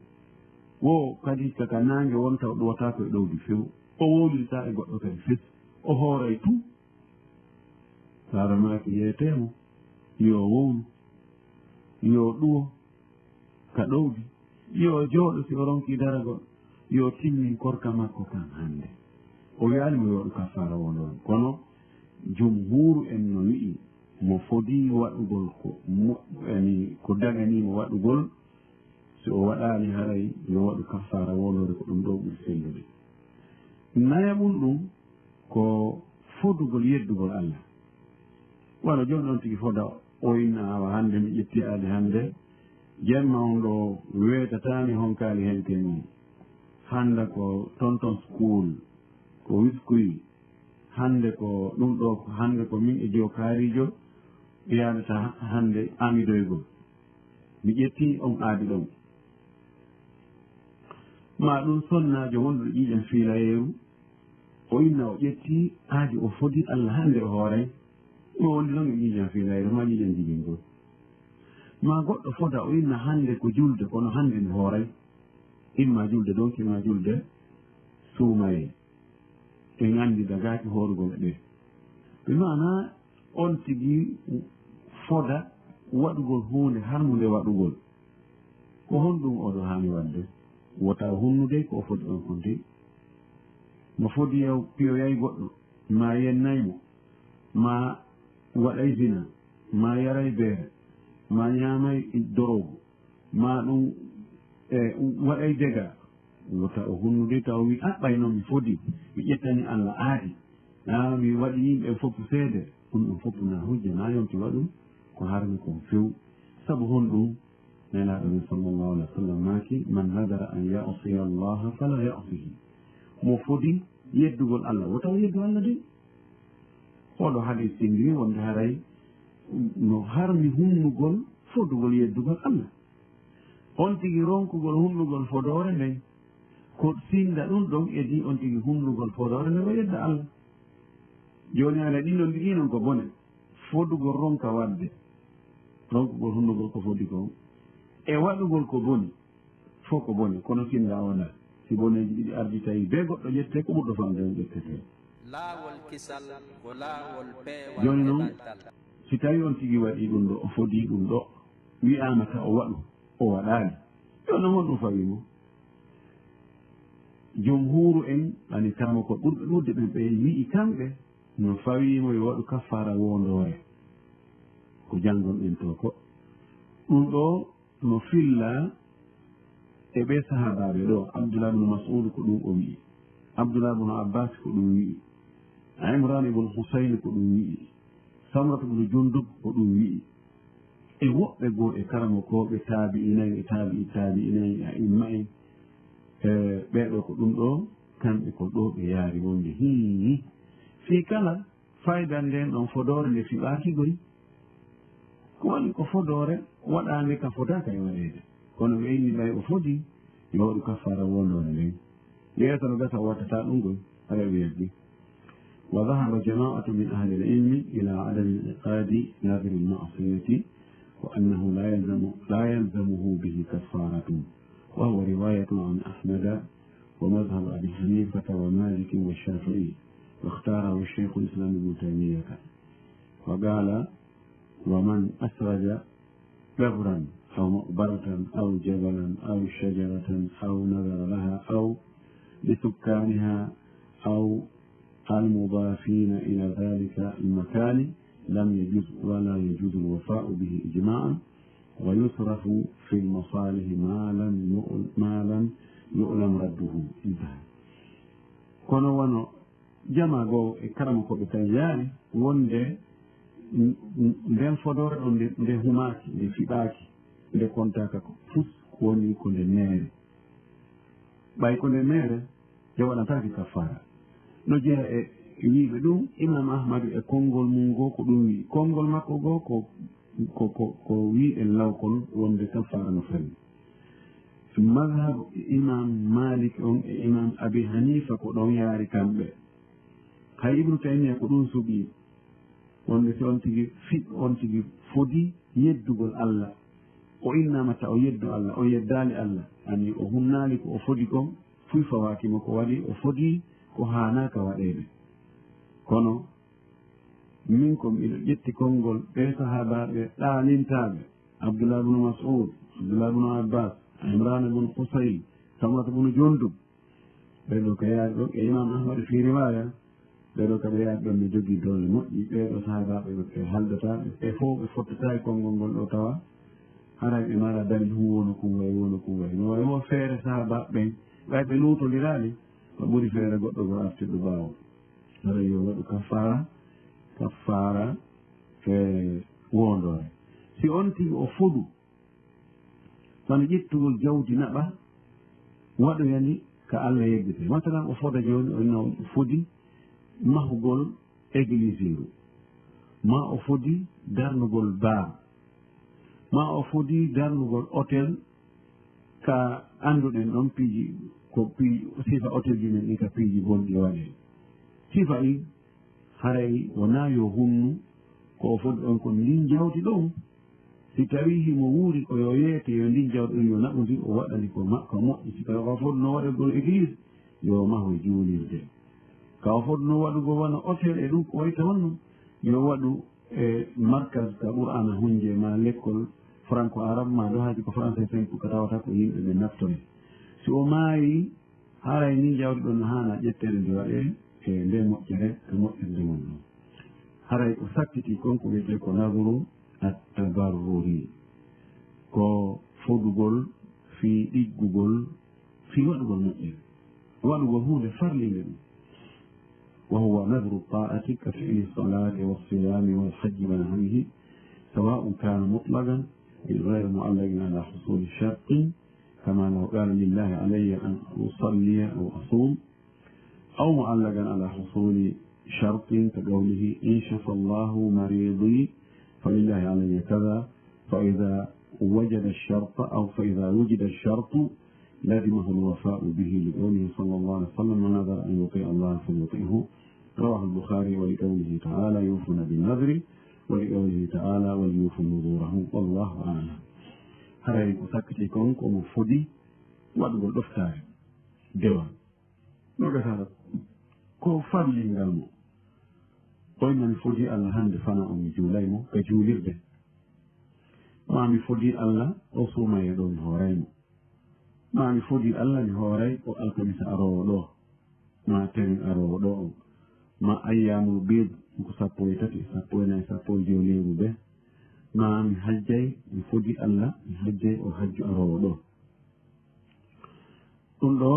Wo kadi ka, ka naange wonta, o ɗuwataako e ɗowdi few. O wowlirtaa e goɗɗo kadi fes. O hooray tun." Saara maaki, "Yeetee mo, yo wowlu, yo ɗuwo ka ɗowdi, yo jooɗo si o ronki daragol, yo timmin korka makko kan hannde." O wi'aali mo yo waɗu kaffaara wondoore. Kono jumhuuru en no wi'i mo fodii waɗugol ko mo-, yani ko daganii mo waɗugol, si o waɗaali haray yo waɗu kaffaara wondoore, ko ɗum ɗo ɓuri sellude. Nayaɓun ɗum ko fodugol yeddugol Allah. Wano jooni on tigi foda o inna awa hannde mi ƴetti aadi hannde, jemma on ɗo weetataani honkaali henke mum. Hannde ko tonton school, ko wiskuy, hannde ko ɗum ɗo, hannde ko min e jo kaarijo yaadata ha-, hannde amidoygol. Mi ƴetti on aadi ɗon. Ma ɗum sonnaajo wonduɗo ƴiiƴam fiilayeeru, o inna o ƴetti aadi o fodi Allah hannde o hooray. Ɗum o wondi ɗon e ƴiiƴam fiilayeeru ma ƴiiƴam jibingol. Ma goɗɗo foda o inna hannde ko julde, kono hannde mi hooray. Imma julde donki, imma julde suumayee. En anndi dagaaki hoorugol e ɗe. Bi maana on tigi foda waɗugol huunde harmunde waɗugol. Ko honɗum oɗo haani waɗde? Wota o hunnude ko o fodi on honde. No fodi yaw piyoyay goɗɗo, ma yennay mo, ma waɗay zina, ma yaray beere, ma ñaamay dorogu, ma ɗum, e, waɗay dega, wota o hunnude taw wi, "A, ɓay noon mi fodi, mi ƴettani Allah aadi, a, mi waɗi yimɓe fof seede." Ɗum ɗum fof na hujja, na yonki waɗum ko harmi kon few. Sabu honɗum? Nelaaɗo men sallallahu alaihi wa sallam maaki, "Man nadara an ya'siya Allah fala ya'sihi." Mo fodi yeddugol Allah, wota o yeddu Allah de. Oɗo hadis tindini wonde haray no harmi hunnugol fodugol yeddugol Allah. On tigi ronkugol hunnugol fodoore nden, ko sinda ɗum ɗon edi on tigi hunnugol fodoore nden o yedda Allah. Jooni hara ɗin ɗon ɗiɗi non ko bone. Fodugol ronka waɗde, ronkugol hunnugol ko foti kon, e waɗugol ko boni, fof ko bone, kono sinno a wonaa. Si boneeji ɗiɗi ardii tawi bee goɗɗo ƴettee, ko ɓurɗo famde on ƴettetee. Laawol kisal ko laawol peewal. Jooni e non, ɗatal. Si tawii on tigi waɗii ɗum ɗo, o fodii ɗum ɗo, wi'aama ta o waɗu, o waɗaali. Jooni non, honɗum fawii mo? Jumhuuru en, ani karamokooɓe ɓurɓe ɗuuɗde ɓen, ɓe wi'i kamɓe no fawii mo yo waɗu kaffaara woondoore. Ko janngon en to ko. Ɗum ɗo no fillaa e ɓee sahaabaaɓe ɗo, Abdullah ibn Mas'ud ko ɗum o wi'i, Abdullah ibn Abbas ko ɗum wi'i, Imran ibn Husayn ko ɗum wi'i, Samrat ibn Jundub ko ɗum wi'i, e woɓɓe goo e karamokooɓe taabi'inay e taabi'i taabi'inay e a'imma en, e ɓee ɗo ko ɗum ɗo, kamɓe ko ɗo ɓe yaari wonde hii, fii kala Fayda nden ɗon fodoore nde fiɓaaki goy. Ko waɗi ko fodoore waɗaande ka fotaaka e waɗeede. Kono ɓe inni ɓay o fodi, yo waɗu kaffaara wondoore nden. Yeeso no gasa o wattataa ɗum goy, hara ɓe yeddi. وذهب جماعة من أهل العلم إلى عدم انعقاد نذر المعصية وأنه لا يلزم، لا يلزمه به كفارة، وهو رواية عن أحمد ومذهب أبي حنيفة ومالك والشافعي، واختاره شيخ الإسلام ابن تيمية، وقال: ومن أسرج قبرا أو مقبرة أو جبلا أو شجرة أو نذر لها أو لسكانها أو المضافين إلى ذلك المكان لم يجز ولا يجوز الوفاء به إجماعا، ويصرف في المصالح ما لم يعل-، ما لم يعلم رده. انتهى. Kono wano jamaa goo e karamokooɓe tawi yaari wonde n-, n-, nden fodoore ɗon nde, nde humaaki, nde fiɓaaki, nde kontaaka ko fus, woni ko nde meere. Ɓay ko nde meere, nde waɗantaake kaffaara. No jeyaa e wi'uɓe ɗum, Imam Ahmadu e konngol mum ngoo ko ɗum wi'i. Konngol makko ngoo ko, ko, ko, ko wi'uɗen law kon wonde kaffaara no fawii. Mazhab Imam Malik on e Imam Abi Hanifa ko ɗon yaari kamɓe. Hay Ibnu Taymiya ko ɗum suɓii. Wonde si on tigi fi-, on tigi fodii yeddugol Allah, o innaama ta o yeddu Allah, o yeddaali Allah, ani o hunnaali ko o fodi kon, fuy fawaaki mo ko waɗi, o fodii ko haanaaka waɗeede. Kono min ko miɗo ƴetti konngol ɓee sahaabaaɓe ɗaalintaaɓe, Abdullah ibn Mas'ud, Abdullah ibn Abbas, Imran ibn Husayn, Samrat ibn Jundub, ɓee ɗoo ka yaari ɗon, e Imam Ahmad fii riwaaya, ɓee ɗoo ka ɓe yaari ɗon no jogii doole moƴƴi, ɓee ɗoo sahaabaaɓe ɓe, ɓe haldataa, ɓe, ɓe fow ɓe fottataa e konngol ngol ɗoo tawa, haray ɓe mara dalil hun wonu kun way, wonu kun way. No way wo feere sahaabaaɓe ɓen, ɓay ɓe luutondiraali, ko ɓuri feere goɗɗo goo artirɗo ɓaawo. Haray yo waɗu kaffaara, kaffaara, e, woondoore. Si on tigi o fodu, wano ƴettugol jawdi naɓa, waɗoya ndi ka Allah yeddete. Masalan, o foda jooni, o inna o fodi mahugol eglisiiru, maa o fodi darnugol baa, maa o fodi darnugol otel ka annduɗen ɗon piiji, ko pii-, sifa otelji men ɗin ka piiji bonɗi waɗee. Sifa ɗin, haray wonaa yo hunnu ko o fodi on kon ndin jawdi ɗon. Si tawii himo wuuri ko yo yeete, yo ndin jawdi ɗon yo naɓu ndi, o waɗa ndi ko ma-, ko moƴƴi. Si tawii ko o fodno waɗugol église, yo maho juulirde. Ka o fodno waɗugol wano hôtel e ɗum ko wayta honno, yo waɗu e markaz ka Qur'aana hunje ma lekkol franco arabe ma ɗo haji ko français simple ka tawata ko yimɓe ɓe naftore. Si o maayi, haray ni jawdi ɗon no haana ƴetteede nde waɗee e nde moƴƴere, e moƴƴere nde woni ɗon. Haray ko sakkiti kon ko wiyetee ko nadru at-tabarruri. Ko fodugol fii ɗiggugol, fii waɗugol moƴƴere. Waɗugol huunde farliinde ɗum. وهو نذر الطاعة كفعل الصلاة والصيام والحج ونحوه، سواء كان مطلقا غير معلق على حصول شرط، كما لو قال: لله علي أن أصلي أو أصوم، أو معلقا على حصول شرط كقوله: إن شفى الله مريضي فلله علي كذا، فإذا وجد الشرط، أو فإذا وجد الشرط لزمه الوفاء به، لقوله صلى الله عليه وسلم: من نذر أن يطيع الله فليطعه. رواه البخاري، ولقوله تعالى: يوفون بالنذر ولقوله تعالى: "وليوفوا نذورهم والله أعلم". Haray ko sakkiti kon ko mo fodi waɗugol ɗoftaare, dewal. No gasara ko farlingal mo. Koy man fodi Allah hande fana on mi juulay mo ka juulirde. Ma mi fodi Allah o suumay e ɗo mi hooray mo. Ma mi fodi Allah mi hooray o alkamisa aroowo ɗo. Ma temin aroowo ɗo on. Ma ayyaamul biid ko sappo e tati, sappo e nayi, sappo e jowi lewru be. Ma mi hajjay, mi fodi Allah, mi hajjay o hajju aroowo ɗo. Ɗum ɗo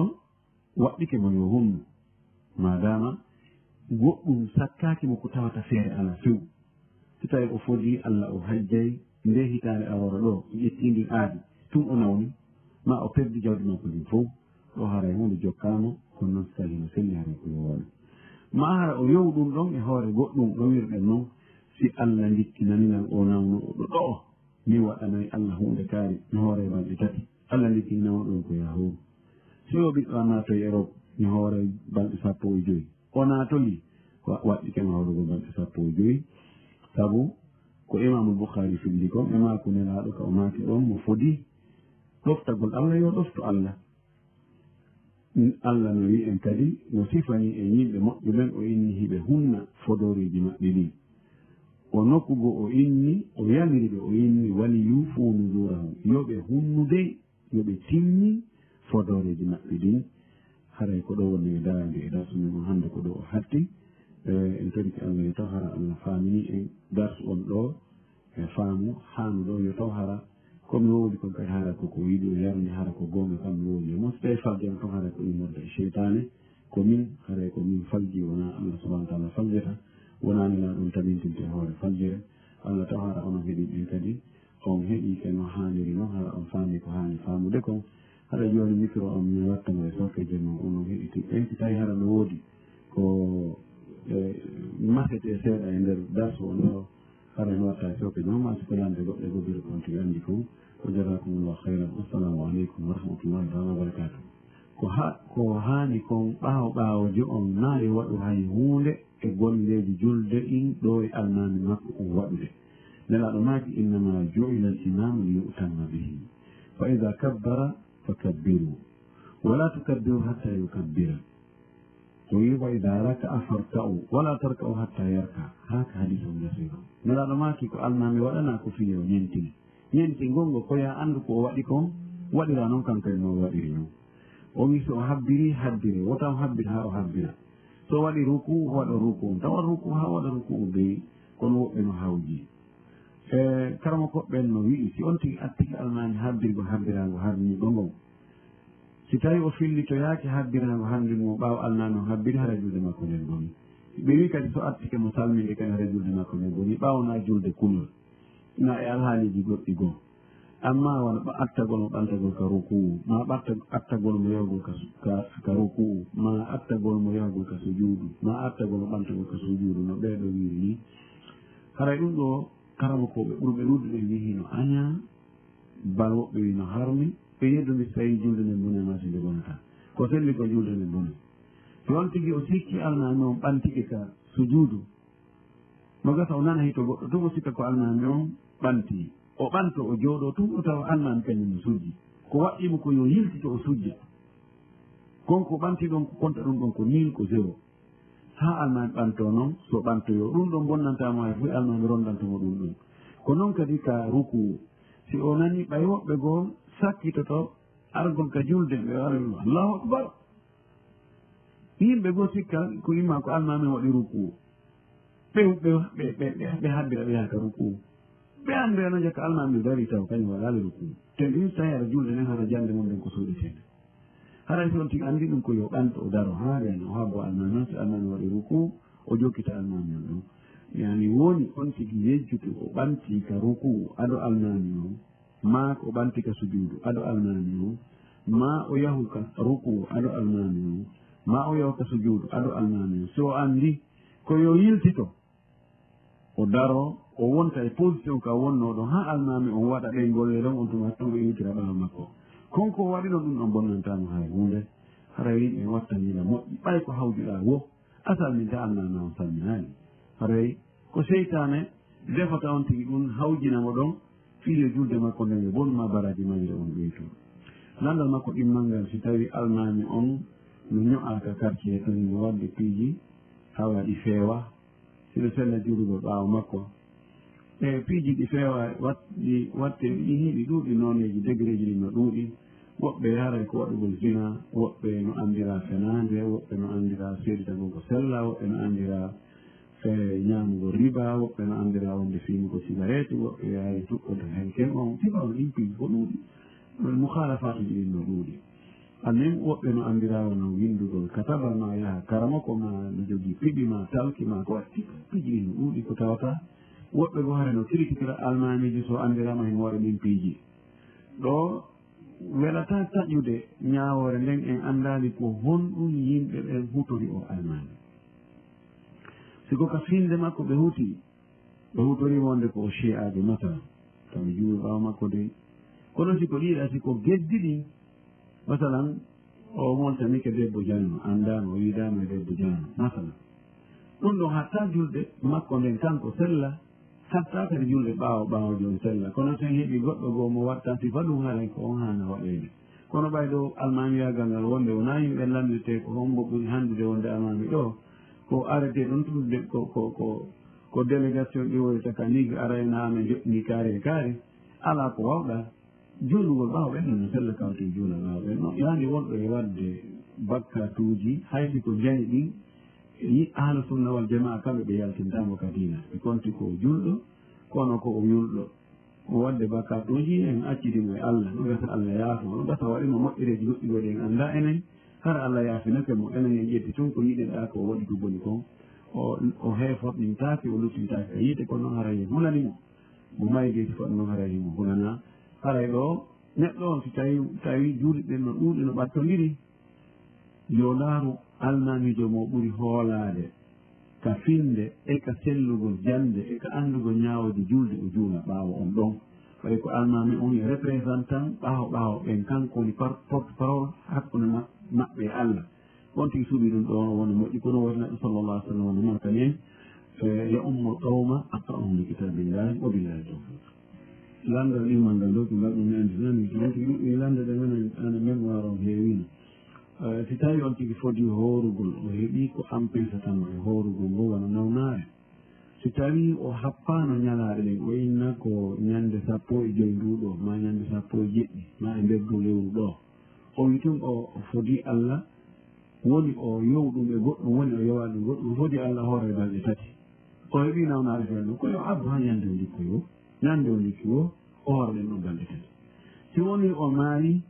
waɗɗike mo yo hunnu. Maadaama goɗɗum sakkaaki mo ko tawata feere alaa few. Si tawi o fodi Allah o hajjay nde hitaande aroore ɗo, o ƴetti ndin aadi, tun o nawni, ma o perdi jawdi makko ndin fow, ɗo haray huunde jokkaama, kono non si tawi hino selli haray ko yo waɗu. Ma hara o yowu ɗum ɗon e hoore goɗɗum no wirɗen non, si Allah ndikkinani lan o nawno o ɗo ɗo'o, mi waɗanay Allah huunde kaari, mi hooray balɗe tati. Allah ndikkinani mo ɗum ko yahoo. Si o ɓiɗɗo an naatoy Erop, mi hooray balɗe sappo e joy. O naatoyi, wa-, waɗɗike ma hoorugol balɗe sappo e joy. Sabu ko Imaamu Bukhari findi kon, e maaku Nelaaɗo ka o maaki ɗon, mo fodi ɗoftagol Allah, yo ɗofto Allah. Allah no wi'i en kadi, no sifani en yimɓe moƴƴuɓen, o inni hiɓe hunna fodooreeji maɓɓe ɗin. O nokku goo o inni, o yamiri ɓe, o inni, "Wal yuufu nuzuurahum." Yo ɓe hunnu dey, yo ɓe timmin fodooreeji maɓɓe ɗin. Haray ko ɗo woni e darnde e darsu men on hannde ko ɗo o hatti. Eh, en torike Allah yo taw hara Allah faamini en darsu on ɗo. E faamu haanuɗo, yo taw hara ko mi wowli kon kadi hara ko ko yiɗi o yarni, hara ko goonga kam mi wowli e mon. So tawi faljere tan hara ko immorde e seytaane, ko min, haray ko min falji, wonaa Allah subhanahu wa taala faljata, wonaa Nelaaɗo on tabintinte e hoore faljere. Allah taw hara onon heɗiiɓe ɓen kadi on heɗii ka no haaniri non, hara on faami ko haani faamude kon. Hara jooni mikro on mi watta mo e sofkeje mon onon heɗitiiɓe ɓen. Si tawi hara no woodi ko, eh, masete seeɗa e nder darsu on ɗo, hara mi watta e sooke jom, ma si ko lande goɗɗe gobir kon tigi anndi kon. Wa jazakumullahu khairan. Assalamu alaikum wa rahmatullahi taala wa barakatuh. Ko ha-, ko haani kon ɓaawo ɓaawo jo on na yo waɗu hay huunde e golleeji julde in ɗo e almaami makko on waɗude. Nelaaɗo maaki, "Innama ju'ila al-imamu li yu'tamma bihi. Fa idha kabbara fa kabbiru. Wa la tukabbiru hatta yukabbira." O wi'i, "Wa idha raka'a farka'u, wa la tarka'u hatta yarka." Haa ka hadiis on yasiro. Nelaaɗo maaki ko almaami waɗanaa ko fii yo ñentin. Ñentingol ngo ko yo a anndu ko o waɗi kon, waɗiraa non kan kadi no o waɗiri non. O wi'i so o habbiri, habbire. Wota o habbir haa o habbira. So o waɗi ruku, o waɗa ruku. Tawa ruku haa o waɗa ruku beyi, kono woɓɓe no hawji. E, karamokooɓe ɓen no wi'i, si on tigi attike almaami habbirgo habbiraango harmiiɗo ngon, si tawi o fillitoyaaki habbiraango harmi mo ɓaawo almaami on habbiri, hara julde makko nden boni. Ɓe wi'i kadi so attike mo salminde kadi hara julde makko nden boni, ɓaawo na julde kulol, na e alhaaliiji goɗɗi goo. Amma wano ɓa-, attagol mo ɓantagol ka ruku'u, ma ɓatta-, attagol mo yahugol ka su-, ka, ka ruku'u, ma attagol mo yahugol ka sujuudu, ma attagol mo ɓantagol ka sujuudu, no ɓee ɗoo wi'iri nii. Haray ɗum ɗoo karamokooɓe ɓurɓe ɗuuɗude ɓen wi'i hino añaa, bal woɓɓe wi'i no harmi, ɓe yeddumi so tawii julde nden bonii ma si nde bonataa. Ko selli ko julde nden bonii. Si on tigi o sikki almaami on ɓantike ka sujuudu, no gasa o nana hito goɗɗo tun, o sikka ko almaami on ɓanti. O ɓanto o jooɗoo tun, o tawa almaami kañum no sujji. Ko waɗɗii mo ko yo yiltito o sujja. Kon ko ɓanti ɗon, ko konta ɗum ɗon ko nil, ko zéro. Haa almaami ɓantoo non, so ɓantoyoo, ɗum ɗon bonnantaa mo hay fof, almaami ronndanto mo ɗum ɗon. Ko non kadi ka rukuu. Si o nanii ɓay woɓɓe goo sakkitoto argol ka julde, ɓe ara, "Allahu akbar." Yimɓe goo sikka ko imma ko almaami waɗi rukuu. Ɓe, ɓe, ɓe, ɓe, ɓe, ɓe habbira, ɓe yaha ka rukuu. Ɓe annda no jaka almaami darii taw kañum waɗaali rukuu. Te ɗum tawi hara julde nden, hara jannde mum nden ko suuɗeteende. Haray si on tigi anndi ɗum ko yo ɓanto o daro haa reena, o habbo almaami on, si almaami waɗi rukuu, o jokkita almaami on ɗon. Yani woni on tigi yejjutu o ɓanti ka rukuu ado almaami on, maa ko ɓanti ka sujuudu ado almaami on, maa o yahu ka rukuu ado almaami on, maa o yahu ka sujuudu ado almaami on. Si o anndi ko yo yiltito, o daroo, o wonta e position ka wonnoo ɗon, haa almaami on waɗa ɗen golle ɗon, on tuma tan o iwtira ɓaawo makko. Kon ko o waɗi ɗon, ɗum ɗon bonnantaa mo hay huunde. Haray en wattanii la moƴƴi, ɓay ko hawjuɗaa woo, a salminta almaami on salminaali. Haray ko seytaane Defata on tigi ɗum hawjina mo ɗon, fii yo julde makko nden yo bonu maa baraaji mayre on ɗoytu. Lanndal makko ɗimmal ngal, si tawii almaami on no ño'aa ka quartier ton, yo waɗde piiji, hawa ɗi feewa, si no sella juulugol ɓaawo makko. E piiji ɗi feewa wat-, ɗi watte, ɗi heɓi ɗuuɗi nooneeji, degereeji ɗin no ɗuuɗi. Woɓɓe haray ko waɗugol zina, woɓɓe no anndiraa fenaande, woɓɓe no anndiraa seeditagol ko sella, woɓɓe no anndiraa feere ñaamugol riba, woɓɓe no anndiraa wonde fiinugo sigareeti, woɓɓe yaari tuɓɓoto henken on. Sifa on ɗin piiji ko ɗuuɗi. Mukhalafaatuji ɗin no ɗuuɗi. Amin woɓɓe no anndiraa wano winndugol kataba ma yaha karamoko ma no jogii piɓi ma talki ma ko watti. Piiji ɗin no ɗuuɗi ko tawata. Woɓɓe goo hare no kiritikira almaamiiji so anndiraama himo waɗa ɗin piiji. Ɗoo welataa taƴude ñaawoore nden en anndaali ko honɗum yimɓe ɓen hutori oo almaami. Si ko ka finnde makko ɓe huti, ɓe hutori wonde ko o shi'aajo, masalan, tawi juuwi ɓaawo makko dey. Kono si ko ɗiɗa, si ko geddi ɗin, masalan, o moltanike debbo janno, anndaama, o yiidaama e debbo janno, masalan. Ɗum ɗon hatta julde makko nden kanko sella, hatta kadi julde ɓaawo, ɓaawo jon sella. Kono so en heɓi goɗɗo goo mo watta sifa ɗum, haray ko on haana waɗeede. Kono ɓay ɗoo almaamiyaagal ngal wonde wonaa yimɓe lanndetee ko hombo ɓuri hanndude wonde almaami ɗoo, ko arrêté ɗum tun de-, ko, ko, ko, ko délégation iwoyta ka Ligue Arena, amen joɗɗini kaari e kaari. Alaa ko wawɗa. Juulugol ɓaawo ɓen no sella kawti juula ɓaawo ɓen. No yaani wonɗo e waɗde bakkatuuji, hay si ko jayi ɗin, yi-, Ahlu Sunna wal Jamaa kamɓe ɓe yaltintaamo ka diina. Ɓe konti ko o julɗo, kono ko o yulɗo. O waɗde bakkatuuji, en accidi mo e Allah. No gasa Allah yaafo mo, no gasa waɗi mo moƴƴereeji goɗɗi waɗi en anndaa enen. Hara Allah yaafinake mo, enen en ƴetti tun ko yiɗen ɗaa ko o waɗi ko boni kon. O, o heeforɗintaake, o luttintaake ka yiite, kono haray en hulani mo. Mo mayde si faɗi non haray himo hulanaa. Haray ɗoo, neɗɗo on, si tawi, tawi juulɓe ɓen no ɗuuɗi, no ɓattondiri, yo ndaaru almaamiijo mo ɓuri hoolaade ka finnde e ka sellugol jannde e ka anndugol ñaawooje juulde, o juula ɓaawo on ɗon. Ɓay ko almaami on yo représentant ɓaawo ɓaawo ɓen, kanko woni par-, porte-parole hakkunde ma-, maɓɓe e Allah. On tigi suuɗi ɗum ɗoo wona moƴƴi, kono wota neɗɗo sallallahu alaihi wasallam wona markani en, eh, ya ummul qawma aqra'uhum li kitabillahi wa billahi tawfiq. Lanndal ɗimmal ngal ɗoo, ko ngal ɗum mi anndi tan, mi ɗum tigi ɗuɗɗi lannde ɗe men, ana mémoire on heewino. Eh, si tawi on tigi fodi hoorugol, o heɓi ko empêchata mo e hoorugol ngol wano nawnaare. Si tawii o happaano ñalaaɗe ɗen, o inna ko ñannde sappo e joy nduu ɗoo, maa ñannde sappo e jeɗɗi, maa e nder nduu lewru ɗoo. O wi tun o, o fodi Allah, woni o yow ɗum e goɗɗum, woni o yowaani ɗum goɗɗum, o fodi Allah hoora e balɗe tati. O heɓii nawnaare feere ɗum, ko yo abbo haa ñannde o ndikkoyoo. Ñannde o ndikki woo, o hoora ɗen ɗon balɗe tati. Si wonii o maayi,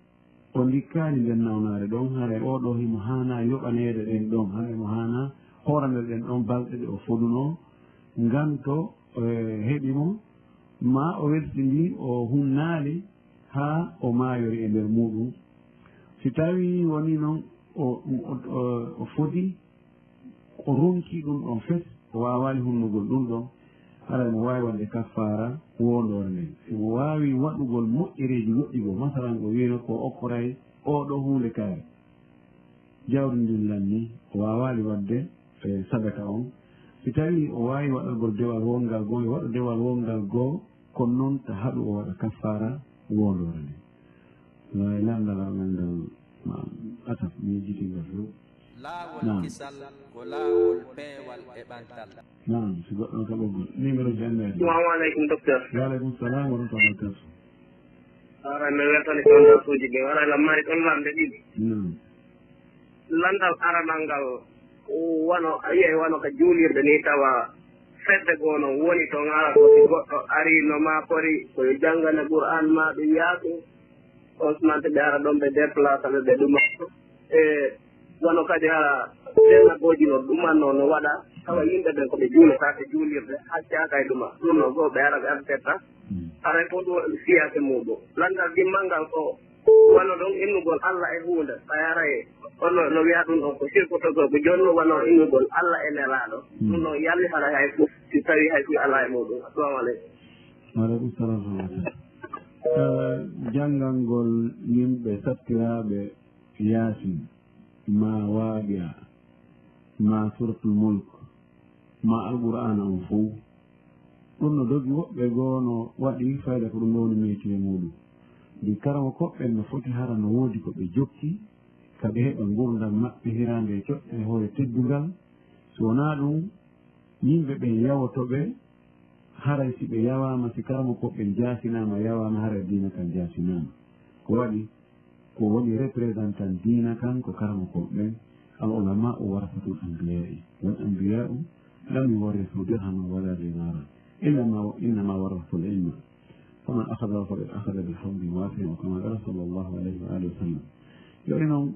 o ndikkaani nden nawnaare ɗon, haray oo ɗoo himo haanaa yoɓaneede ɗen ɗon, haray mo haanaa hooranede ɗen ɗon balɗe ɗe o fodunoo, nganto, eh, heɓi mo, maa o welsindii, o hunnaali haa o maayori e nder muuɗum. Si tawii wonii non o, o, o, o fodi, o ronki ɗum ɗon fes, o waawaali hunnugol ɗum ɗon, haray mo waawi waɗde kaffaara woondoore nden. Si mo waawii waɗugol moƴƴereeji goɗɗi goo, masalan, o wiino ko okkoray oo ɗoo huunde kaari, jawdi ndin lannii, o waawaali waɗde, e, sadaka on. Si tawii o waawi waɗagol dewal wonngal goo, yo waɗu dewal wonngal goo, kono non ta haɗu o waɗa kaffaara woondoore nden. No e lanndal amen ngal, ma, ataf, mi yejjiti ngal few. Laawol Naam. Kisal ko laawol peewal e ɓantal. Naam, si goɗɗo ka ɓoggol. Numéro ji annde. Assalamu aleykum, docteur. Wa aleykum salam wa rahmatullahi wa barakatuh. Ara, mi weltani kondaasuuji ɗi. Wara lam mari ɗon lamɗe ɗiɗi. Naam. Lanndal aranal ngal, wano, a yi'ay wano ka juulirde ni, tawa fedde goo non woni ton, hara ko si goɗɗo ari no maakori ko yo janngane Qur'an maa ɗum yaasin, on sumante ɓe ara ɗon ɓe déplace ɓe, ɓe ɗuma. E wano kadi hara dennagooji no ɗumanno no waɗa, tawa yimɓe ɓen ko ɓe juulataake juulirde, haccaaka e ɗuma. Ɗum no goo ɓe ara ɓe artetta. Mm. Haray ko ɗum waɗi siyaasa muuɗum. Lanndal ɗimmal ngal ko wano ɗon innugol Allah e huunde, ɓay haray on no, no wi'a ɗum ɗon ko sirku to goɗɗo. Jooni no wano innugol Allah e Nelaaɗo. Mm. Ɗum no yalli haray hay fof, si tawii hay fof alaa e muuɗum. Assalamu aleykum. Wa aleykum salam wa rahmatullah. Eh, janngangol yimɓe sattiraaɓe Yaasin, maa Waaqi'a, maa Suuratul Mulk, maa Alqur'aana on fow. Ɗum no dogi woɓɓe goo no waɗi fayda ko ɗum woni meyti e muuɗum. Ndi karamo koɓɓen no foti hara no woodi ko ɓe jokki, ka ɓe heɓa ngurdam maɓɓe hiraande e coɗɗe e hoore teddungal. Si wonaa ɗum, yimɓe ɓen yawoto ɓe, haray si ɓe yawaama, si karamo koɓɓen jaasinaama, yawaama, haray diina kan jaasinaama. Ko waɗi? Ko woni représentant diina kan ko karamo koɓɓen. Al ulama'u warasatul anbiya'i, wal anbiya'u lam yuwarrisu dirhaman wala dinara, innama, innama warrasul ilma. Faman akhadahu faqad akhada bi hazzin wafir, wa kama qala sallallahu alayhi wa alihi wa sallam. Yo inon,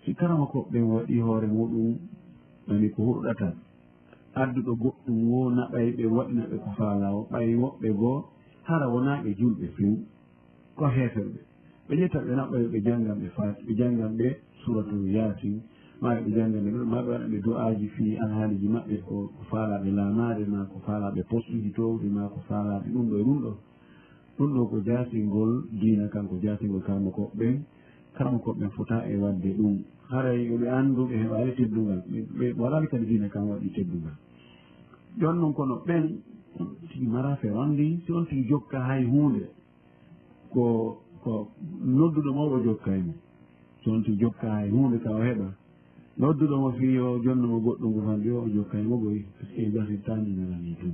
si karamo koɓɓen waɗi hoore muuɗum, ani ko huɗɗata, adduɗo goɗɗum wo naɓay ɓe, waɗina ɓe ko faalaa o, ɓay woɓɓe goo hara wonaa ɓe julɓe few, ko heeferɓe. Ɓe ƴetta ɓe naɓɓa ɓe janngan ɓe faat, ɓe janngan ɓe suratu Yaasin, maa ɓe janngan ɓe, maa ɓe waɗa ɓe du'aaji fii alhaaliiji maɓɓe ko, ko faalaaɓe laamaare, maa ko faalaaɓe postuuji toowɗi, maa ko faalaaɓe ɗum ɗo e ɗum ɗo. Ɗum ɗo ko jaasingol diina kan, ko jaasingol karamokooɓe ɓen. Karamokooɓe ɓen fotaa e waɗde ɗum. Haray yo ɓe anndu ɓe heɓaali teddungal. Ɓe, ɓe waɗaali kadi diina kan waɗi teddungal. Jooni non kono ɓen, tigi mara ferondi, si on tigi jokka hay huunde, ko, ko nodduɗo mo o jokka e mo. Si on tigi jokka hay huunde ka o heɓa, nodduɗo mo fii yo jonno mo goɗɗum ko fanɗi o, o jokka e mo goy, parce que ɓe jasirtaani nelani tun.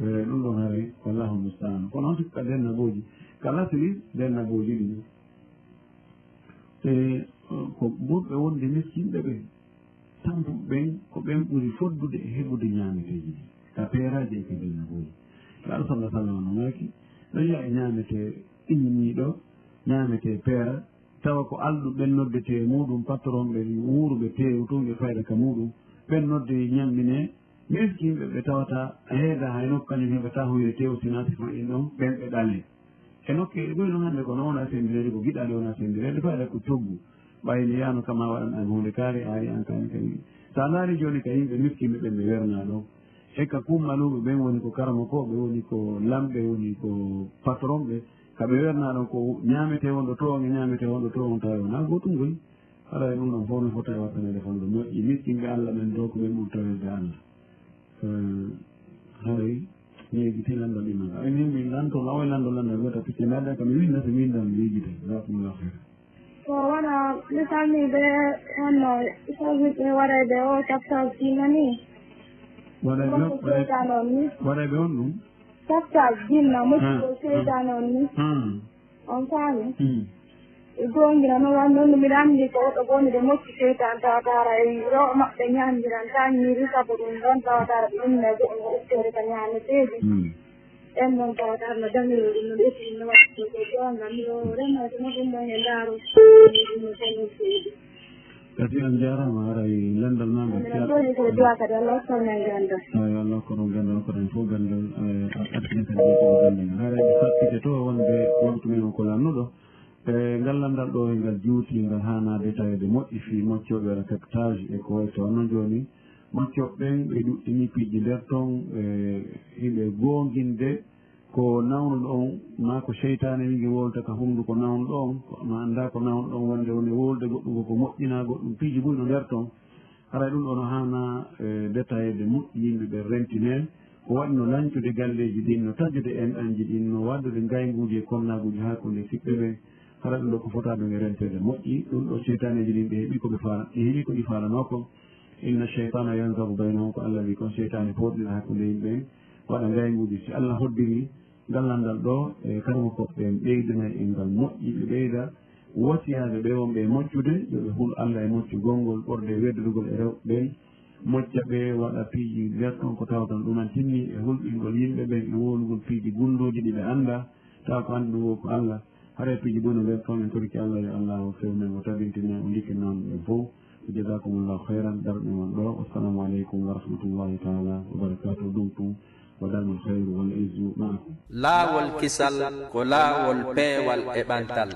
Eh, ɗum ɗon haray, wallahu musta'an. Kono on sikka dennabooji, ka lasli dennabooji ɗin. E, ko ɓurɓe wonde miskinɓe ɓen, tampuɓe ɓen, ko ɓen ɓuri foddude e heɓude ñaameteeji ɗin. Ka peeraaji e ka dennabooji. Laaɗo sallallahu alaihi wasallam no maaki, ɗon yaa e ñaametee imminiiɗo, ñaametee peera, tawa ko alɗuɓe ɓen noddetee e muuɗum, patron ɓe, wuuruɓe teewu tun e fayda ka muuɗum, ɓen noddee ñamminee, miskinɓe ɓe tawata a heeda hay nokku kañum heɓata huyre teewu si naati fan in ɗon, ɓen ɓe ɗalee. E nokke e ɓuri non hannde ko no wona senndireede, ko giɗaade wona senndireede, fayda ko coggu. Ɓay mi yaano kama waɗan an huunde kaari, aari an kaani kañum. Sa laari jooni ka yimɓe miskinɓe ɓen ɓe wernaa ɗon. E ka kummaluuɓe ɓen woni ko karamokooɓe, woni ko lamɓe, woni ko patron ɓe. Ka ɓe wernaa ɗon ko ñaametee wonɗo to on e ñaametee wonɗo to on tawa wonaa gootum goy. Haray ɗum ɗon fof no fota e waɗtaneede fonndo moƴƴi. Miskinɓe Allah ɓen ɗoo ko ɓen ɓuri tawirde Allah. Eh, haray mi yejjiti lanndol imam. Ay min min lanto lawa lanndol lanndol goota picce mbaɗa ka mi winda so mi winda mi yejjita. Jazakumullahu khairan. Ko wona mi salmi ɓe honno service ɓe waɗay ɓe o captage jinna ni. Waɗay ɓe Ko waɗay seytaane on ni. Waɗay ɓe on ɗum. Captage jinna moƴƴi Ah, ko ah. Seytaane on ni. Ah. On faami? Hmm. E goongira no wan noon no miɗa anndi ko woɗɗo goo miɗo mocci seytaan tawataara e rewɓe maɓɓe ñaamdiran tan ñiiri sabu ɗum ɗon tawataara ɓe inna goɗɗo ko ufteede ka ñaameteeji. Hmm. Ɗen noon tawataara no dañiri ɗum no ɓe ƴetti ɗum no waɗi ko goonga miɗo rema ko no ɗum ɗon e ndaaru ɗum no kono seedi. Kadi on jaaraama haray lanndal ma ngal. Miɗo ɗooni ko duwa kadi Allah hokka men ganndal. Eey Allah hokka ɗum ganndal hokka ɗum fof ganndal. Artine kadi ko ganndal haray ɓe sakkite to wonde wonko men o ko lannuɗo. E ngal lanndal ɗo e ngal juuti ngal haanaade taweede moƴƴi fii moccooɓe walla captage e ko wayi toon no jooni moccooɓe ɓen ɓe ɗuɗɗini piiji nder toon e hiɓe goonginde Ko nawnuɗo on, maa ko seytaane wigi wolta ka hunnduko nawnuɗo on, ko ma anndaa ko nawnuɗo on wonde woni wolde goɗɗum ko ko moƴƴinaa goɗɗum piiji buy no nder ton. Haray ɗum ɗo no haana e détaillé de moƴƴi yimɓe ɓe rentinee ko waɗi no lancude galleeji ɗin, no taƴude enɗanji ɗin, no waɗdude ngaynguuji e konnaaguuji hakkunde siɓɓe ɓen. Haray ɗum ɗo ko fotaaɓe nge renteede moƴƴi, ɗum ɗo seytaaneeji ɗin ɓe heɓi ko ɓe faala, ɓe heɓi ko ɗi faalanoo kon. Inna shaytana yanzagu baynahum ko Allah wi kon seytaane fooɗina hakkunde yimɓe en waɗa ngaynguuji si Allah hoddiri ngal lanndal ɗo e karmo koɓɓe en ɓeydana en ngal moƴƴi ɓe ɓeyda wasiyaade ɓe wonɓe e moccude yo ɓe hul Allah e moccugol ngol ɓorde e weddudugol e rewɓe ɓen mocca ɓe waɗa piiji nder ɗon ko tawatan ɗuman tinni e hulɓingol yimɓe ɓen e wowlugol piiji gunndooji ɗi ɓe annda tawa ko anndi ɗum wo ko Allah Haray piiji boni nder toon en torike Allah yo Allah o fewnu en o tabintina en o likkina en ɗum fof. Jazakumullahu khairan darɗe mon ɗo. Wassalamu aleykum wa rahmatullahi taala wa barakatuh. Dumtum wa damal khairu wal izzu ma'akum. Laawol kisal ko laawol peewal e ɓantal.